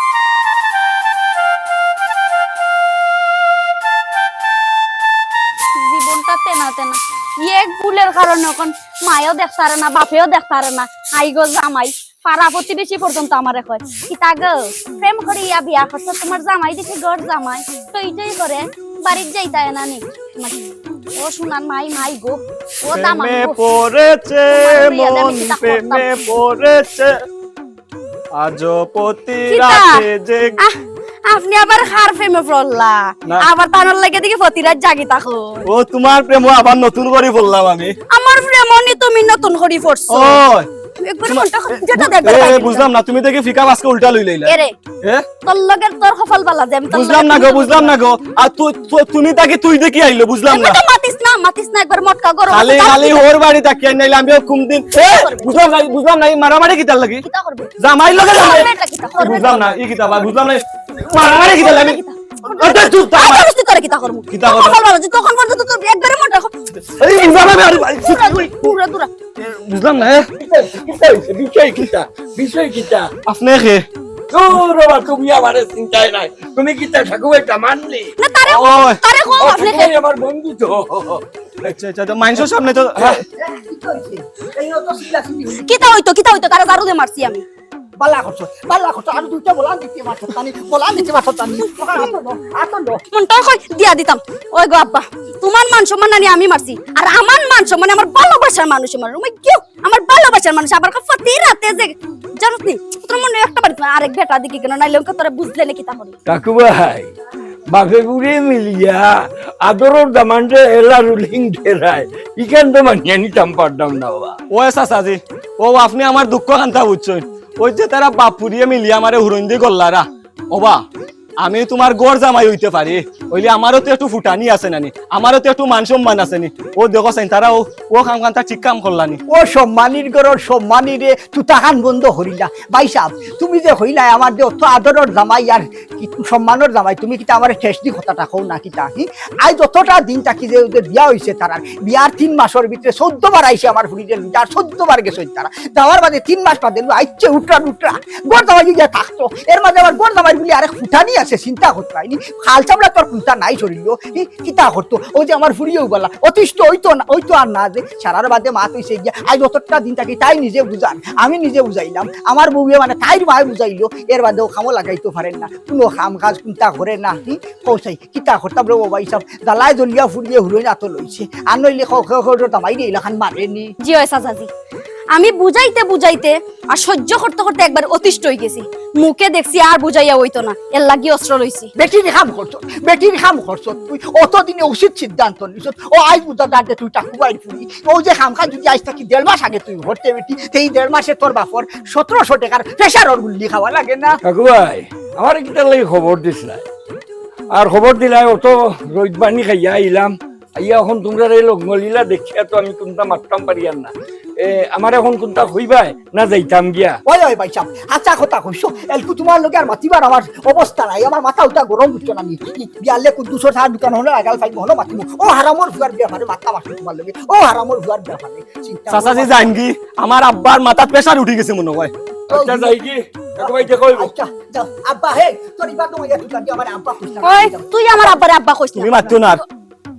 জীবনটা তেনা তেনা। ই এক ভুলের কারণে অখন মায়েও দেখতারে না, বাপেও দেখতারে না। হাই গো জামাই, পাড়া প্রতিবেশী পর্যন্ত আমারে কয়, "কিতা গো, প্রেম করিয়া বিয়া করছো, তুমার জামাই দেখি ঘর জামাই, টই টই করে, বাড়িত যাইতায় না নি?" ও সোনার মাই, মাই গো, ও দামান প্রেমে গো। পড়েছে তোমার বিয়া দিয়ে আমি মন, কিতা করতাম? প্রেমে পড়েছে। আজও প্রতি কিতা? রাতে যে আহ, আপনে আবার কার প্রেমে পড়লা? না। আবার তানর লাগি দেখি প্রতি রাইত জাগি থাকো। ও, তুমার প্রেমো আবার নতুন করি পড়লাম আমি। আমার প্রেমো নি তুমি নতুন করি পড়ছো। ও, একবার তুমার মনটা খ-, যেটা দেখবে এ, তাই বুঝলাম না, তুমি দেখি ফিকা মাছকে উল্টা লইলাইলা। এরে, এ? তোর লগে তোর কপাল বালা যে আমি তোর বুঝলাম লগে না গো, তুমি বুঝলাম না গো। আর তু-, তু-, তুমি তাকে তুই দেখি আইলো, বুঝলাম না। তো মাতিস না, মাতিস না, একবার মটকা গরম খালি, আছে, খালি তাড়াতাড়ি। ওর বাড়ি তাকিয়ে নাইলে আমিও ঘুম দিন। এ, বুঝলাম না, বুঝলাম না, এই মারামারি কিতার লাগি? কিতা করবে? জামাই লগে জামাই। এটা কিতা করবে? বুঝলাম না, এই কিতা বা, বুঝলাম না। মারামারি কিতার লাগি? কিতা? আরে চুপ থাক। আরে তুই করে কিতা করবো? কিতা করবো? কপাল বালা যে তখন পর্যন্ত তো একবারে মটকা খ-, এই বুঝলাম না, আরে ভাই, চুপ। দূরা, দূরা, দূরা। বুঝলাম না, হ্যাঁ? কিতা, কিতা হইছে? বিষয় কিতা? বিষয় কিতা? আপনে কে? ও বাবা, তুমি আমারে চিনতায় নায়। তুমি কিতা ঠাকুর এটা মানলি? না, তারে, ও, তারে কও ও, আপনে ঠাকুর কে? আমার বন্ধু তো। আচ্ছা, আচ্ছা, তো মানুষের সামনে তো, হ্যাঁ। কিতা অইতো, কিতা অইতো? তারে ঝাড়ু দে মারছি আমি। বালা করছো, বালা করছো। আর দুইটা বলান দিতে মারছো, তানি, বলান দিতে মারছো, তানি। আতো নো, আতো নো। মনটা কই দিয়া দিতাম। ওই গো আব্বা, তুমার মান সম্মান নানি আমি মারছি, আর আমার মান সম্মান আমার ভালোবাসার মানুষে মারলো। ওই কিউ, আমার ভালোবাসার মানুষ আবার প্রতি রাতে যে, জানোস নি, তোর মনে একটা বাড়ি তুমার আরেক বেটা দেখি কেন, নাইলে ওকে তোরা বুঝলে নাকি তা করে। কাকু ভাই, বাপে বুড়ে মিলিয়া আদরর দামানরে এলা রুলিং ডেরায়, ইখান তো মানিয়া নিতাম পারতাম না বাবা। ও চাচাজি, ও আপনে আমার দুঃখ কান্তা বুঝছইন। ওই যে তারা বাপ পুড়িয়ে মিলিয়া আমারে হুরইন্দি গল্লারা। ওবা, আমি তুমার ঘর জামাই অইতে পারি, অইলে আমারও তো একটু ফুটানি আছে নানি, আমারও তো একটু মান সম্মান আছে নি। ও দেখো চাইন, তারা ও, ও কাম কান্তা ঠিক কাম করলানি। ও সম্মানীর ঘরর সম্মানী রে, তুতা খান বন্ধ করিলা। ভাই সাহেব, তুমি যে কইলায় আমার যে অত আদরর জামাই আর কি সম্মানর জামাই, তুমি কিতা আমারে ঠেস দি কথাটা কও না কিতা? হি? আইজ যতটা দিন থাকি যে, যে বিয়া অইছে তারার, বিয়ার তিন মাসর ভিতরে চৌদ্দ বার আইছে আমার ফুড়িরে লইয়া, আর চৌদ্দ বার গেছইন তারা। যাওয়ার বাদে তিন মাস বাদে লু আইছে উঠরা উঠরা, ঘর জামাই গিয়া থাকতো। এর মাঝে আবার ঘর জামাই বুলি আরেক ফুটানি আছে, চিন্তা করতে হয়নি। খাল চামড়া তোর কুন্তা নাই শরীরও, হি? কিতা করতো? ও যে আমার ফুড়িও বালা, অতিষ্ঠ অইতো না, অইতো আর না যে সারার বাদে মাত অইছে গিয়া। আইজ যতটা দিন থাকি তাই নিজে বুঝান, আমি নিজে বুঝাইলাম। আমার বউয়ে মানে তাইর মায়ে বুঝাইলো, এর বাদেও কামো লাগাইতো পারের না, কুনু কাম কাজ কুন্তা করের না। হি? কও চাই, কিতা করতাম রে বাবা, ইসাব জ্বালায় জ্বলিয়া ফুড়িয়ে হুরইন আতো লইছে। আর নইলে ক-, ক-, ক-, দামাই রে ইলাখান মারে নি। জি অয় চাচাজি, আমি বুঝাইতে বুঝাইতে আর সহ্য করতে করতে একবার অতিষ্ঠ অইগেছি। মুখে দেখছি আর বুঝাইয়া অইতো না, এর লাগি অস্ত্র লইছি। বেটির কাম করছত, বেটির কাম করছত। তুই অতদিনে উচিত সিদ্ধান্ত নিছত। ও আইজ বুঝা যার যে তুই ঠাকুবাইর ফুড়ি। ও যে কাম কাজ যদি আইজ থাকি দেড় মাস আগে তুই করতে বেটি, সেই দেড় মাসে তোর বাপর সতেরোশো টেকার প্রেশারর গুল্লি খাওয়া লাগে না। ঠাকুবাই, আমারে কিতার লাগি খবর দিস না? আর খবর দিলাই, অত রইদ পানি খাইয়া আইলাম, আইয়া অখন তুমরার এই লগ্নলীলা দেখিয়া তো আমি কুন্তা মাততাম পারিয়ার না। এ, আমারে অখন কুন্তা কইবায় না যাইতাম গিয়া? ওই, ওই ভাইসাব, হাছা কথা কইছো, এলকু তুমার লগে আর মাতিবার আমার অবস্থা নাই, আমার মাথা উঠা গরম উঠতো না নি। ই, বিয়ালে কুদ্দুসর চার দোকান হনো লাগাল পাইব হনো মাতিমু। ও হারামর ফুয়ার ব্যাপারে মাথা মারছো তুমার লগে, ও হারামর ফুয়ার ব্যাপারে। চিন্তা চাচাজি করো না। জানগি, আমার আব্বার মাথাত প্রেশার উঠি গেছে মনে হয়। আচ্ছা, যাই কি? কাকু ভাই, দেখা অইবো। আচ্ছা, যাও। আব্বা, হে, তোর ইবার তো মাইয়া তুই কাটি আমার আব্বা কইস না। ওই, তুই আমার আব্বারে আব্বা কইস না। তুমি মাতিও না আর।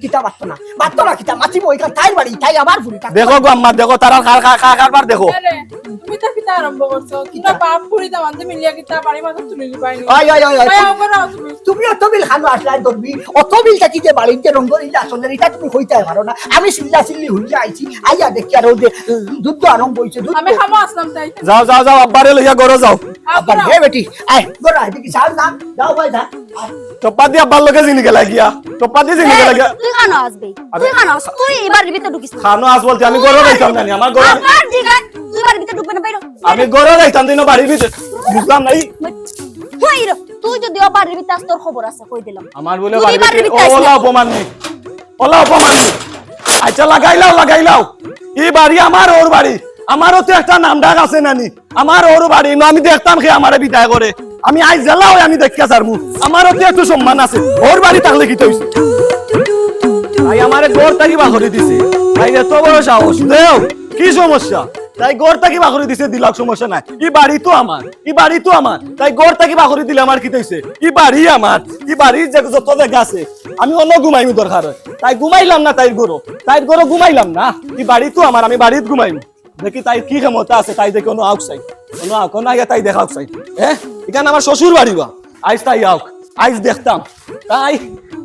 কিতা মাততো না? মাততো না কিতা? মাতিবো, ইখান তাইর বাড়ি, তাই আমার ফুড়ি। দেখো গো আম্মা, দেখো, তারার কার-, কার-, কার-, কারবার দেখো। আরে, তুমি তো কিতা আরম্ভ করছো? কিতা কিতা? বাপ ফুড়ি দামান্দে মিলিয়া কিতা বাড়ি মাঝে তুলি নিবাই নি? ওই, ওই, ওই, ওই, ভাই, তুমি, আমার ঘরে আও তুমি। তুমি অত বিল খানো আসলাই ধরবি, অত বিল থাকি যে বাড়িতে রঙ করিলে আসলে ইটা তুমি কইতায় পারো না। আমি চিল্লা চিল্লি হুনিয়া আইছি, আইয়া দেখি আর ওই যে, উম, যুদ্ধ আরম্ভ অইছে, যুদ্ধ। আমি খামো আসলাম তাই। যাও, যাও, যাও, আব্বারে লইয়া ঘরো যাও। আব্বা, আব্বা। হে বেটি, আয়, ঘরো আয়, দেখি, যাও, যাও, যাও ভাই, যাও। আয়। টপ্পা দি আব্বার লগে জিনি গেলা গিয়া, টপ্পা দি জিনি এই, গেলা গিয়া। তুই কানো আসবি? আরে। তুই কানো আস? তুই ই বাড়ির ভিতরে ঢুকিস না। কানো আস বলতে আমি ঘরো যাইতাম না নি, আমার ঘরো। আবার দিগা, তুই বাড়ির ভিতরে ঢুকবে না, বাইরো। আমি ঘরো যাইতাম দিন বাড়ির ভিতরে। বুঝলাম না, এই। হই রে, তুই যদি ও বাড়ির ভিতরে আস, তোর খবর আছে, কই দিলাম। আমার বলে তুই বাড়ির বাড়ির ভিতরে, ভিতরে আস ওলা না। অপমান নেই, ওলা অপমান নেই। আচ্ছা, লাগাইলাও, লাগাইলাও। ই বাড়ি আমার, ওর বাড়ি। আমারও তো একটা নাম ডাক আছে নানি। আমার ওর বাড়ি, না আমি দেখতাম কে আমারে বিদায় করে। আমি আইজ জেলা অই আমি দেখিয়া ছাড়মু। আমারও তো একটু সম্মান আছে। ওর বাড়ি থাকলে কিতা অইছে? তাই আমারে ঘর থাকি বার করি দিছে। তাই এত বড় সাহস। দেও, কি সমস্যা? তাই ঘর থাকি বার করি দিছে, দিলাক, সমস্যা নাই। ই বাড়ি তো আমার, ই বাড়ি তো আমার। তাই ঘর থাকি বার করি দিলে আমার কিতা অইছে? ই বাড়ি আমার, ই বাড়ির যে যত জাগা আছে, আমি অনো ঘুমাইমু দরকার অয়। তাই ঘুমাইলাম না তাইর ঘরো, তাইর ঘরো ঘুমাইলাম না। ই বাড়ি তো আমার, আমি বাড়িত ঘুমাইমু। দেখি তাইর কি ক্ষমতা আছে, তাই দেখি অনো আউক চাই, অনো আউক, অনো আইয়া তাই দেখাউক চাই। হ্যাঁ, ইখান আমার শ্বশুর বাড়ি বা, আইজ তাই আউক, আইজ দেখতাম। তাই,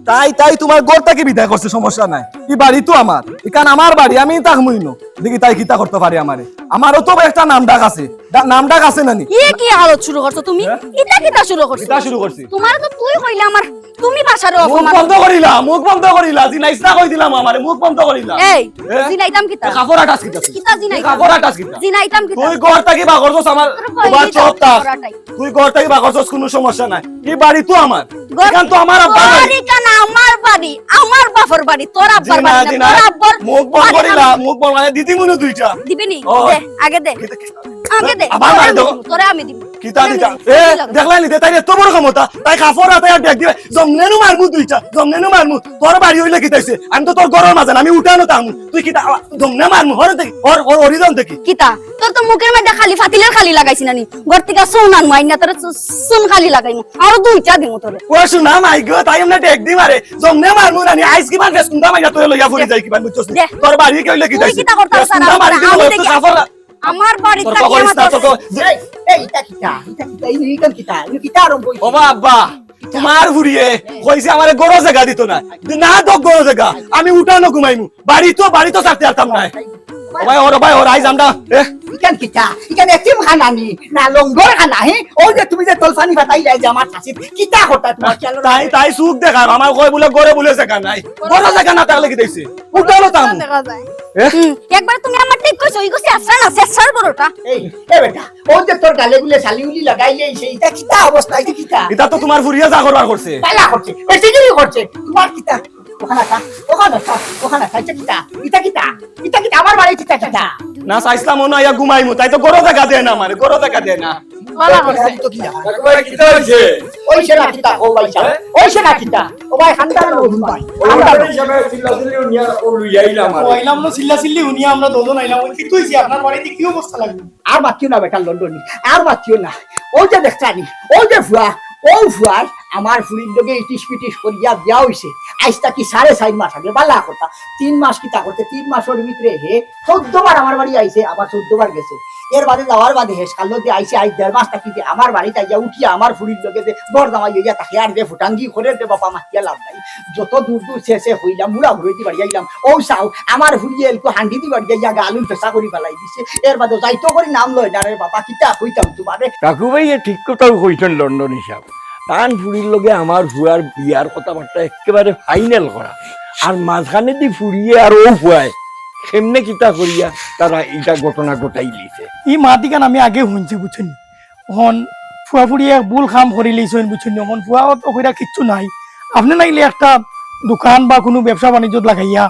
তাই, তাই তুমার ঘর থাকি বিদায় করছে, সমস্যা নাই। ই বাড়ি তো আমার, ইখান আমার বাড়ি, আমি থাকমু ইনো। দেখি তাই কিতা করতে পারে আমারে। আমারও তো একটা নাম ডাক আছে, ডা-, নাম ডাক আছে নানি? ই কি হালত শুরু করছো তুমি? হ্যাঁ? ইটা কিতা শুরু করছো? কিতা শুরু করছি? তুমারে তো তুই কইলে আমার তুমি ভাষারে মুখ অপমান। বন্ধ করিলা, মুখ বন্ধ করিলা। জিনাইস না কই দিলাম আমারে, মুখ বন্ধ করিলা। এই, এ? জিনাইতাম কিতা? এ, কাপড় আটাস কিতা তুই? কিতা জিনাইতাম? কাপড় আটাস কিতা? জিনাইতাম কিতা? তুই ঘর থাকি বার করছস আমার, তোর কই তোমার দিতাম চোখ থাক। কাপড় আটাই। তুই ঘর থাকি বার করছস, কুনু সমস্যা নাই। ই বাড়ি তো আমার। ঘর, ইখান তো আমার আব্বার বাড়ি। ঘর ইখান আমার বাড়ি, আমার বাপর বাড়ি, তোর আব্বার জি না, বাড়ি না, জি না। তোর আব্বার মুখ বন্ধ বাড়ি করিলা, আমার মুখ বন্ধ করিলা, দিদি মনে দুইটা। দিবি নি? ও। দে, আগে দে। কিতা, কিতা? আগে দে, আবার তোরে মারি আমি দেবো। দিমু, তোরে আমি দিমু। কিতা তোরে আমি দিতা? দিমু, এ, তুই লগে। দেখলাই নি, তাই তো বড় ক্ষমতা, তাই কাপড় আটাইয়া ডেক দিবে, জমনেনু মারমু দুইটা, জমনেনু মারমু। তোর বাড়ি অইলে কিতা অইছে? আমি তো তোর ঘরর মাঝে না, আমি উঠানো থাকমু। তুই কিতা, আ, জমনে মারমু, হরে দেখি, হর, হর, হরি যাও দেখি। কিতা? তোর তো মুখর মাঝে খালি ফাতিলর খালি লাগাইছি নানি, ঘর থাকি চুন আনমু, আইনা তোরে চু-, চুন খালি লাগাইমু, আরো দুইটা দিমু তোরে। ও শোনা মাই গো, তাই আমরা ডেক দি মারে, জমনে মারমু নানি, আইজ কিমান বেশ কুন্তা মাইনা তোরে লইয়া ফুরি যাই কিমান, বুঝছস নি? দে। তোর বাড়ি কে অইলে কিতা তুই অইছে? কিতা করতে বেশ পারছ? কুন্তা মারি আমি দিমু, দেখি। কাপড় আমার বাড়িত তোর থাকি কবর আমার ইসলাম তোর কবর। এই, এই, ইটা কিতা? ইটা কিতা? এই, ইটা কিতা? ইটা কিতা আরম্ভ অইছে? ও বাবা, তোমার ফুরিয়ে কইছে আমারে ঘরো জাগা দিত না। না তো ঘরো জাগা, আমি উঠানো ঘুমাইমু। বাড়ি তো, বাড়ি তো ছাড়তে পারতাম না। ও ভাই, ওর ভাই, ওর আইজ আমরা, এ? ইখান কিতা? ইখান এতিমখানা নি? না লঙ্গরখানা, হে? ওই যে তুমি যে তলফানি ফাতাইলায় যে আমার চাচিত, কিতা কথা তোমার খেয়াল নাই? তাই, তাই চুখ দেখার, আমার কয় বুলে ঘরো বুলে জাগা নাই। ঘরো জাগা না থাকলে কিতা অইছে? উঠানো থাকমু। দেখা যায়। এ? হুম, একবার তুমি আমার ঠিক কইছো, ইগু শেষরা না, শেষরার বড়টা। এই, এ বেটা, ও যে তোর গালে গুলে শালি উলি লাগাইলে, সেই ইটা কিতা অবস্থা, ইটা কিতা? ইটা তো তোমার ফুরিয়ে যা করবার করছে। পালা করছে, বেটিগিরি করছে, তোমার কিতা? ওখানে থাক, ওখানে থাক, ওখানে থাক, ইটা কিতা? ইটা কিতা? ইটা কিতা? আমার বাড়ি ইটা কিতা? না, চাইছিলাম মনে হয় ঘুমাইমু, তাই তো ঘরো জাগা দেয় না আমারে, ঘরো জাগা দেয় না। বালা করছে। তো কি জাগা? কাকু ভাই, কিতা অইছে? ওই সে না কিতা, ও ভাই সাহেব, ওই সে না কিতা, ও ভাই খান্দান, ও ভাই, ওই খান্দান। হিসাবে চিল্লা চিল্লি উনিয়া ও লইয়া আইলাম আর। ও আইলাম না, চিল্লা চিল্লি উনিয়া আমরা দুজন আইলাম। ওই কিতা অইছে? আপনার বাড়িতে কি অবস্থা লাগবে? আর মাতিও না বেটা লন্ডনি, আর মাতিও না। ওই যে দেখছানি, ওই যে ফুয়া, ও ফুয়ায় আমার ফুরির লগে ইটিস পিটিস করিয়া বিয়া অইছে। আইজ থাকি সাড়ে চাইর মাস আগে, বালা কথা। তিন মাস কিতা করছে? তিন মাসর ভিতরে হে চৌদ্দ বার আমার বাড়ি আইছে, আবার চৌদ্দ বার গেছে। এর বাদে যাওয়ার বাদে হে কালো যে আইছে, আইজ দেড় মাস থাকি যে আমার বাড়িত আইয়া উঠিয়া আমার ফুরির লগে যে বর জামাই অইয়া থাকে, আর যে ফুটাঙ্গি করে রে বাবা, মাতিয়া লাভ নাই। যত দূর দূর শেষে হইলাম, মুড়া ঘুরে দি বাড়ি আইলাম। ও চাও, আমার ফুরিয়ে এলকু হান্ডি দি বাড়ি আইয়া গালুল পেশা করি ফালাই দিছে। এর বাদে যাইতো করি নাম লয় না রে বাবা, কিতা কইতাম তোমারে। কাকু ভাই, এ ঠিক কথাউ কইছইন লন্ডনি সাব। তান ফুরির লগে আমার ফুয়ার বিয়ার কথাবার্তা একেবারে ফাইনাল করা। আর মাঝখানেদি ফুরিয়ে আর ও ফুয়ায় কেমনে কিতা করিয়া তারা ইটা ঘটনা ঘটাইলিছে। ই মাতিখান আমি আগে হুনছি, বুঝছইন নি? অখন ফুয়া ফুরিয়ে এক ভুল কাম করিলিছইন, বুঝছইন নি? অখন ফুয়া অত কইরা কিচ্ছু নাই। আপনে নাইলে একটা দোকান বা কুনু ব্যবসা বাণিজ্য লাগাইয়া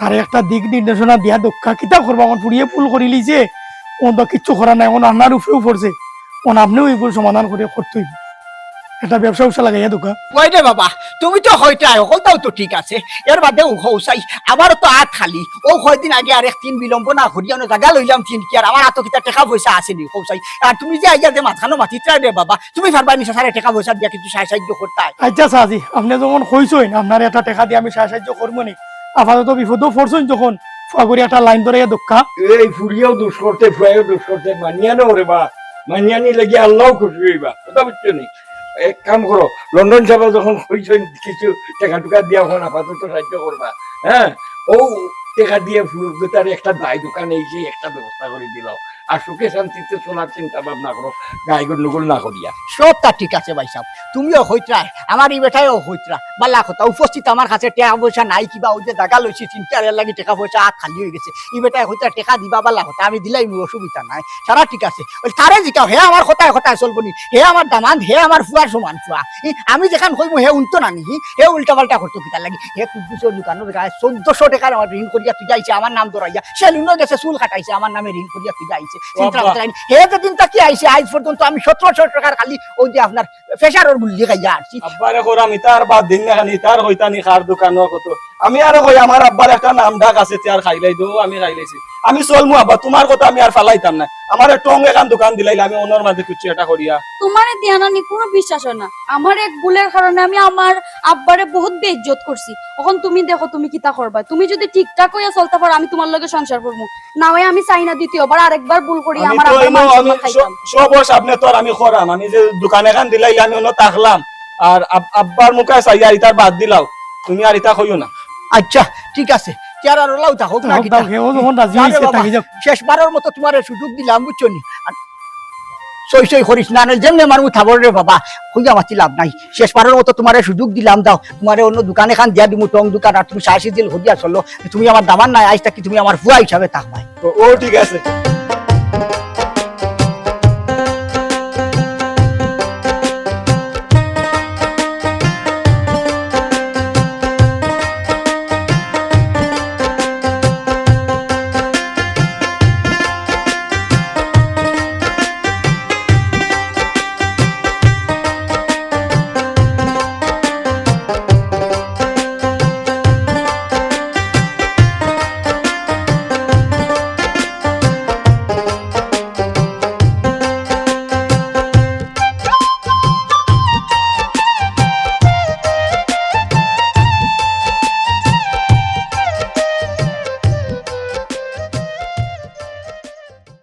তারে একটা দিক নির্দেশনা দিয়া দেউক্কা, কিতা করবা? অখন ফুরিয়ে ভুল করিলিছে, অখন তো কিচ্ছু করার নাই, অখন আপনার উপরেউ পড়ছে। অখন আপনেউ ই ভুল সমাধান করি করতে অইবো। একটা ব্যবসা উবসা লাগাইয়া দোকা। ওই রে বাবা, তুমি তো কইতায়, হকলতাউ তো ঠিক আছে। এর বাদে ও কও চাই, আমারও তো আত খালি। অউ কয়দিন আগে আরেক তিন বিলম্ব না করিয়া অনো জাগা লইলাম তিন কিয়ার, আমার আতো কিতা টেকা পয়সা আছে নি, কও চাই। আর তুমি যে আইয়া যে মাতখানো মাতিত্রায় রে বাবা, তুমি পারবায় নি চাচারে টেকা পয়সা দিয়া কিছু সাহায্য করতায়? আইচ্ছা চাচি, আপনে যখন কইছইন, আপনারে একটা টেকা দিয়া আমি সাহায্য করমু নি। আপাতত বিপদো পড়ছইন যখন, ফুয়া করি একটা লাইন ধরাইয়া দোকা। এই ফুড়িয়েও দুষ করতে, ফুয়ায়ও দুষ করতে, মানিয়া নেও রে বা, মানিয়া নিলে গিয়া আল্লাও খুশি অইবা, কথা বুঝছো নি? এক কাম করো, লন্ডন সাহেব যখন কইছইন কিছু টেকা টুকা দিয়া অখন আপাতত সাহায্য করবা, হ্যাঁ, অউ টেকা দিয়া ফুড়ির বেটারে একটা দায় দোকানে এসে একটা ব্যবস্থা করি দিলাও, আর সুখে শান্তিতে চলার চিন্তা ভাবনা করো, গায়ে গন্ডগোল না করিয়া। সবতা ঠিক আছে ভাইসাব, তুমিও কইত্রায়, আমার ই বেটায়ও কইত্রা, বালা কথা, উপস্থিত আমার কাছে টেকা পয়সা নাই কিবা, অউ যে জাগা লইছি তিন চার, এর লাগি টেকা পয়সা আত খালি অইগেছে, ই বেটায় কইত্রা টেকা দিবা, বালা কথা, আমি দিলাইমু, অসুবিধা নাই, সারা ঠিক আছে। অউ তারে জিকাও, হে আমার কথায় কথায় চলবো নি, হে আমার দামান্দ, হে আমার ফুয়ার সমান ফুয়া। ই, আমি যেখান কইমু হে হুনতো না নি, হি? হে উল্টা পাল্টা করতো কিতার লাগি? হে কুদ্দুসর দোকানর গায়ে চৌদ্দশো টেকার আমার ঋণ করিয়া থুইয়া আইছে, আমার নাম ধরাইয়া। সেলুনো গেছে, চুল কাটাইছে, আমার নামে ঋণ করিয়া থুইয়া আইছে। চিন্তা করতে লাগি। হে যেদিন থাকি আইছে, আইজ পর্যন্ত আমি সতেরোশো টেকার খালি অউ যে আপনার প্রেশারর গুল্লি খাইয়া আইছি। আব্বারে কইরাম, ইতার বাদ দিন না খানি, ইতার কইতা নি কার দোকানর কত। আমি আরো কই, আমার আব্বার একটা নাম ডাক আছে, তে আর খাইলাই দেও, আমি খাইলাইছি। আমি চলমু আব্বা, তুমার কথা আমি আর ফালাইতাম না। আমারে টং এখান দোকান দিলাইলে আমি অনর মাঝে কিছু একটা করিয়া। তুমারে দিয়া না নি কুনু বিশ্বাস অয় না। আমার এক ভুলর কারণে আমি আমার আব্বারে বহুত বেইজ্জত করছি। অখন তুমি দেখো তুমি কিতা করবায়। তুমি যুদি ঠিকঠাক অইয়া চলতা পারো, আমি তুমার লগে সংসার করমু। না অয় আমি চাই না দ্বিতীয়বার আরেকবার ভুল করি আমি আমার তো আব্বার অইলো, মান আমি সম্মান খাইতাম। স-, সব সামনে তো আর আমি করাম। আমি যে দোকান এখান দিলাইলে আমি অনো থাকলাম। আর আব-, আব্বার মুখে চাইয়া ইতার বাদ দিলাও। তুমি আর ইতা কইও না। আইচ্ছা, ঠিক আছে। তে আর অলাউ থাকউক না কিতা? থাকউক, হেও যখন রাজি আরে অইছে, বাবা, থাকি যাউক। শেষবারর মতো তুমারে সুযোগ দিলাম, বুঝছো নি? আর সই সই করিস না, নাইলে যেমনে মারমু থাবড় রে বাবা। কইয়া মাতি লাভ নাই। শেষবারর মতো তুমারে সুযোগ দিলাম, যাও। তুমারে অনো দোকান এখান দিয়া দিমু, টং দোকান, আর তুমি সাহসী দিল করিয়া চলো। তুমি আমার দামান্দ নায়, আইজ থাকি তুমি আমার ফুয়া হিসাবে থাকবায়। ও, ও ঠিক আছে।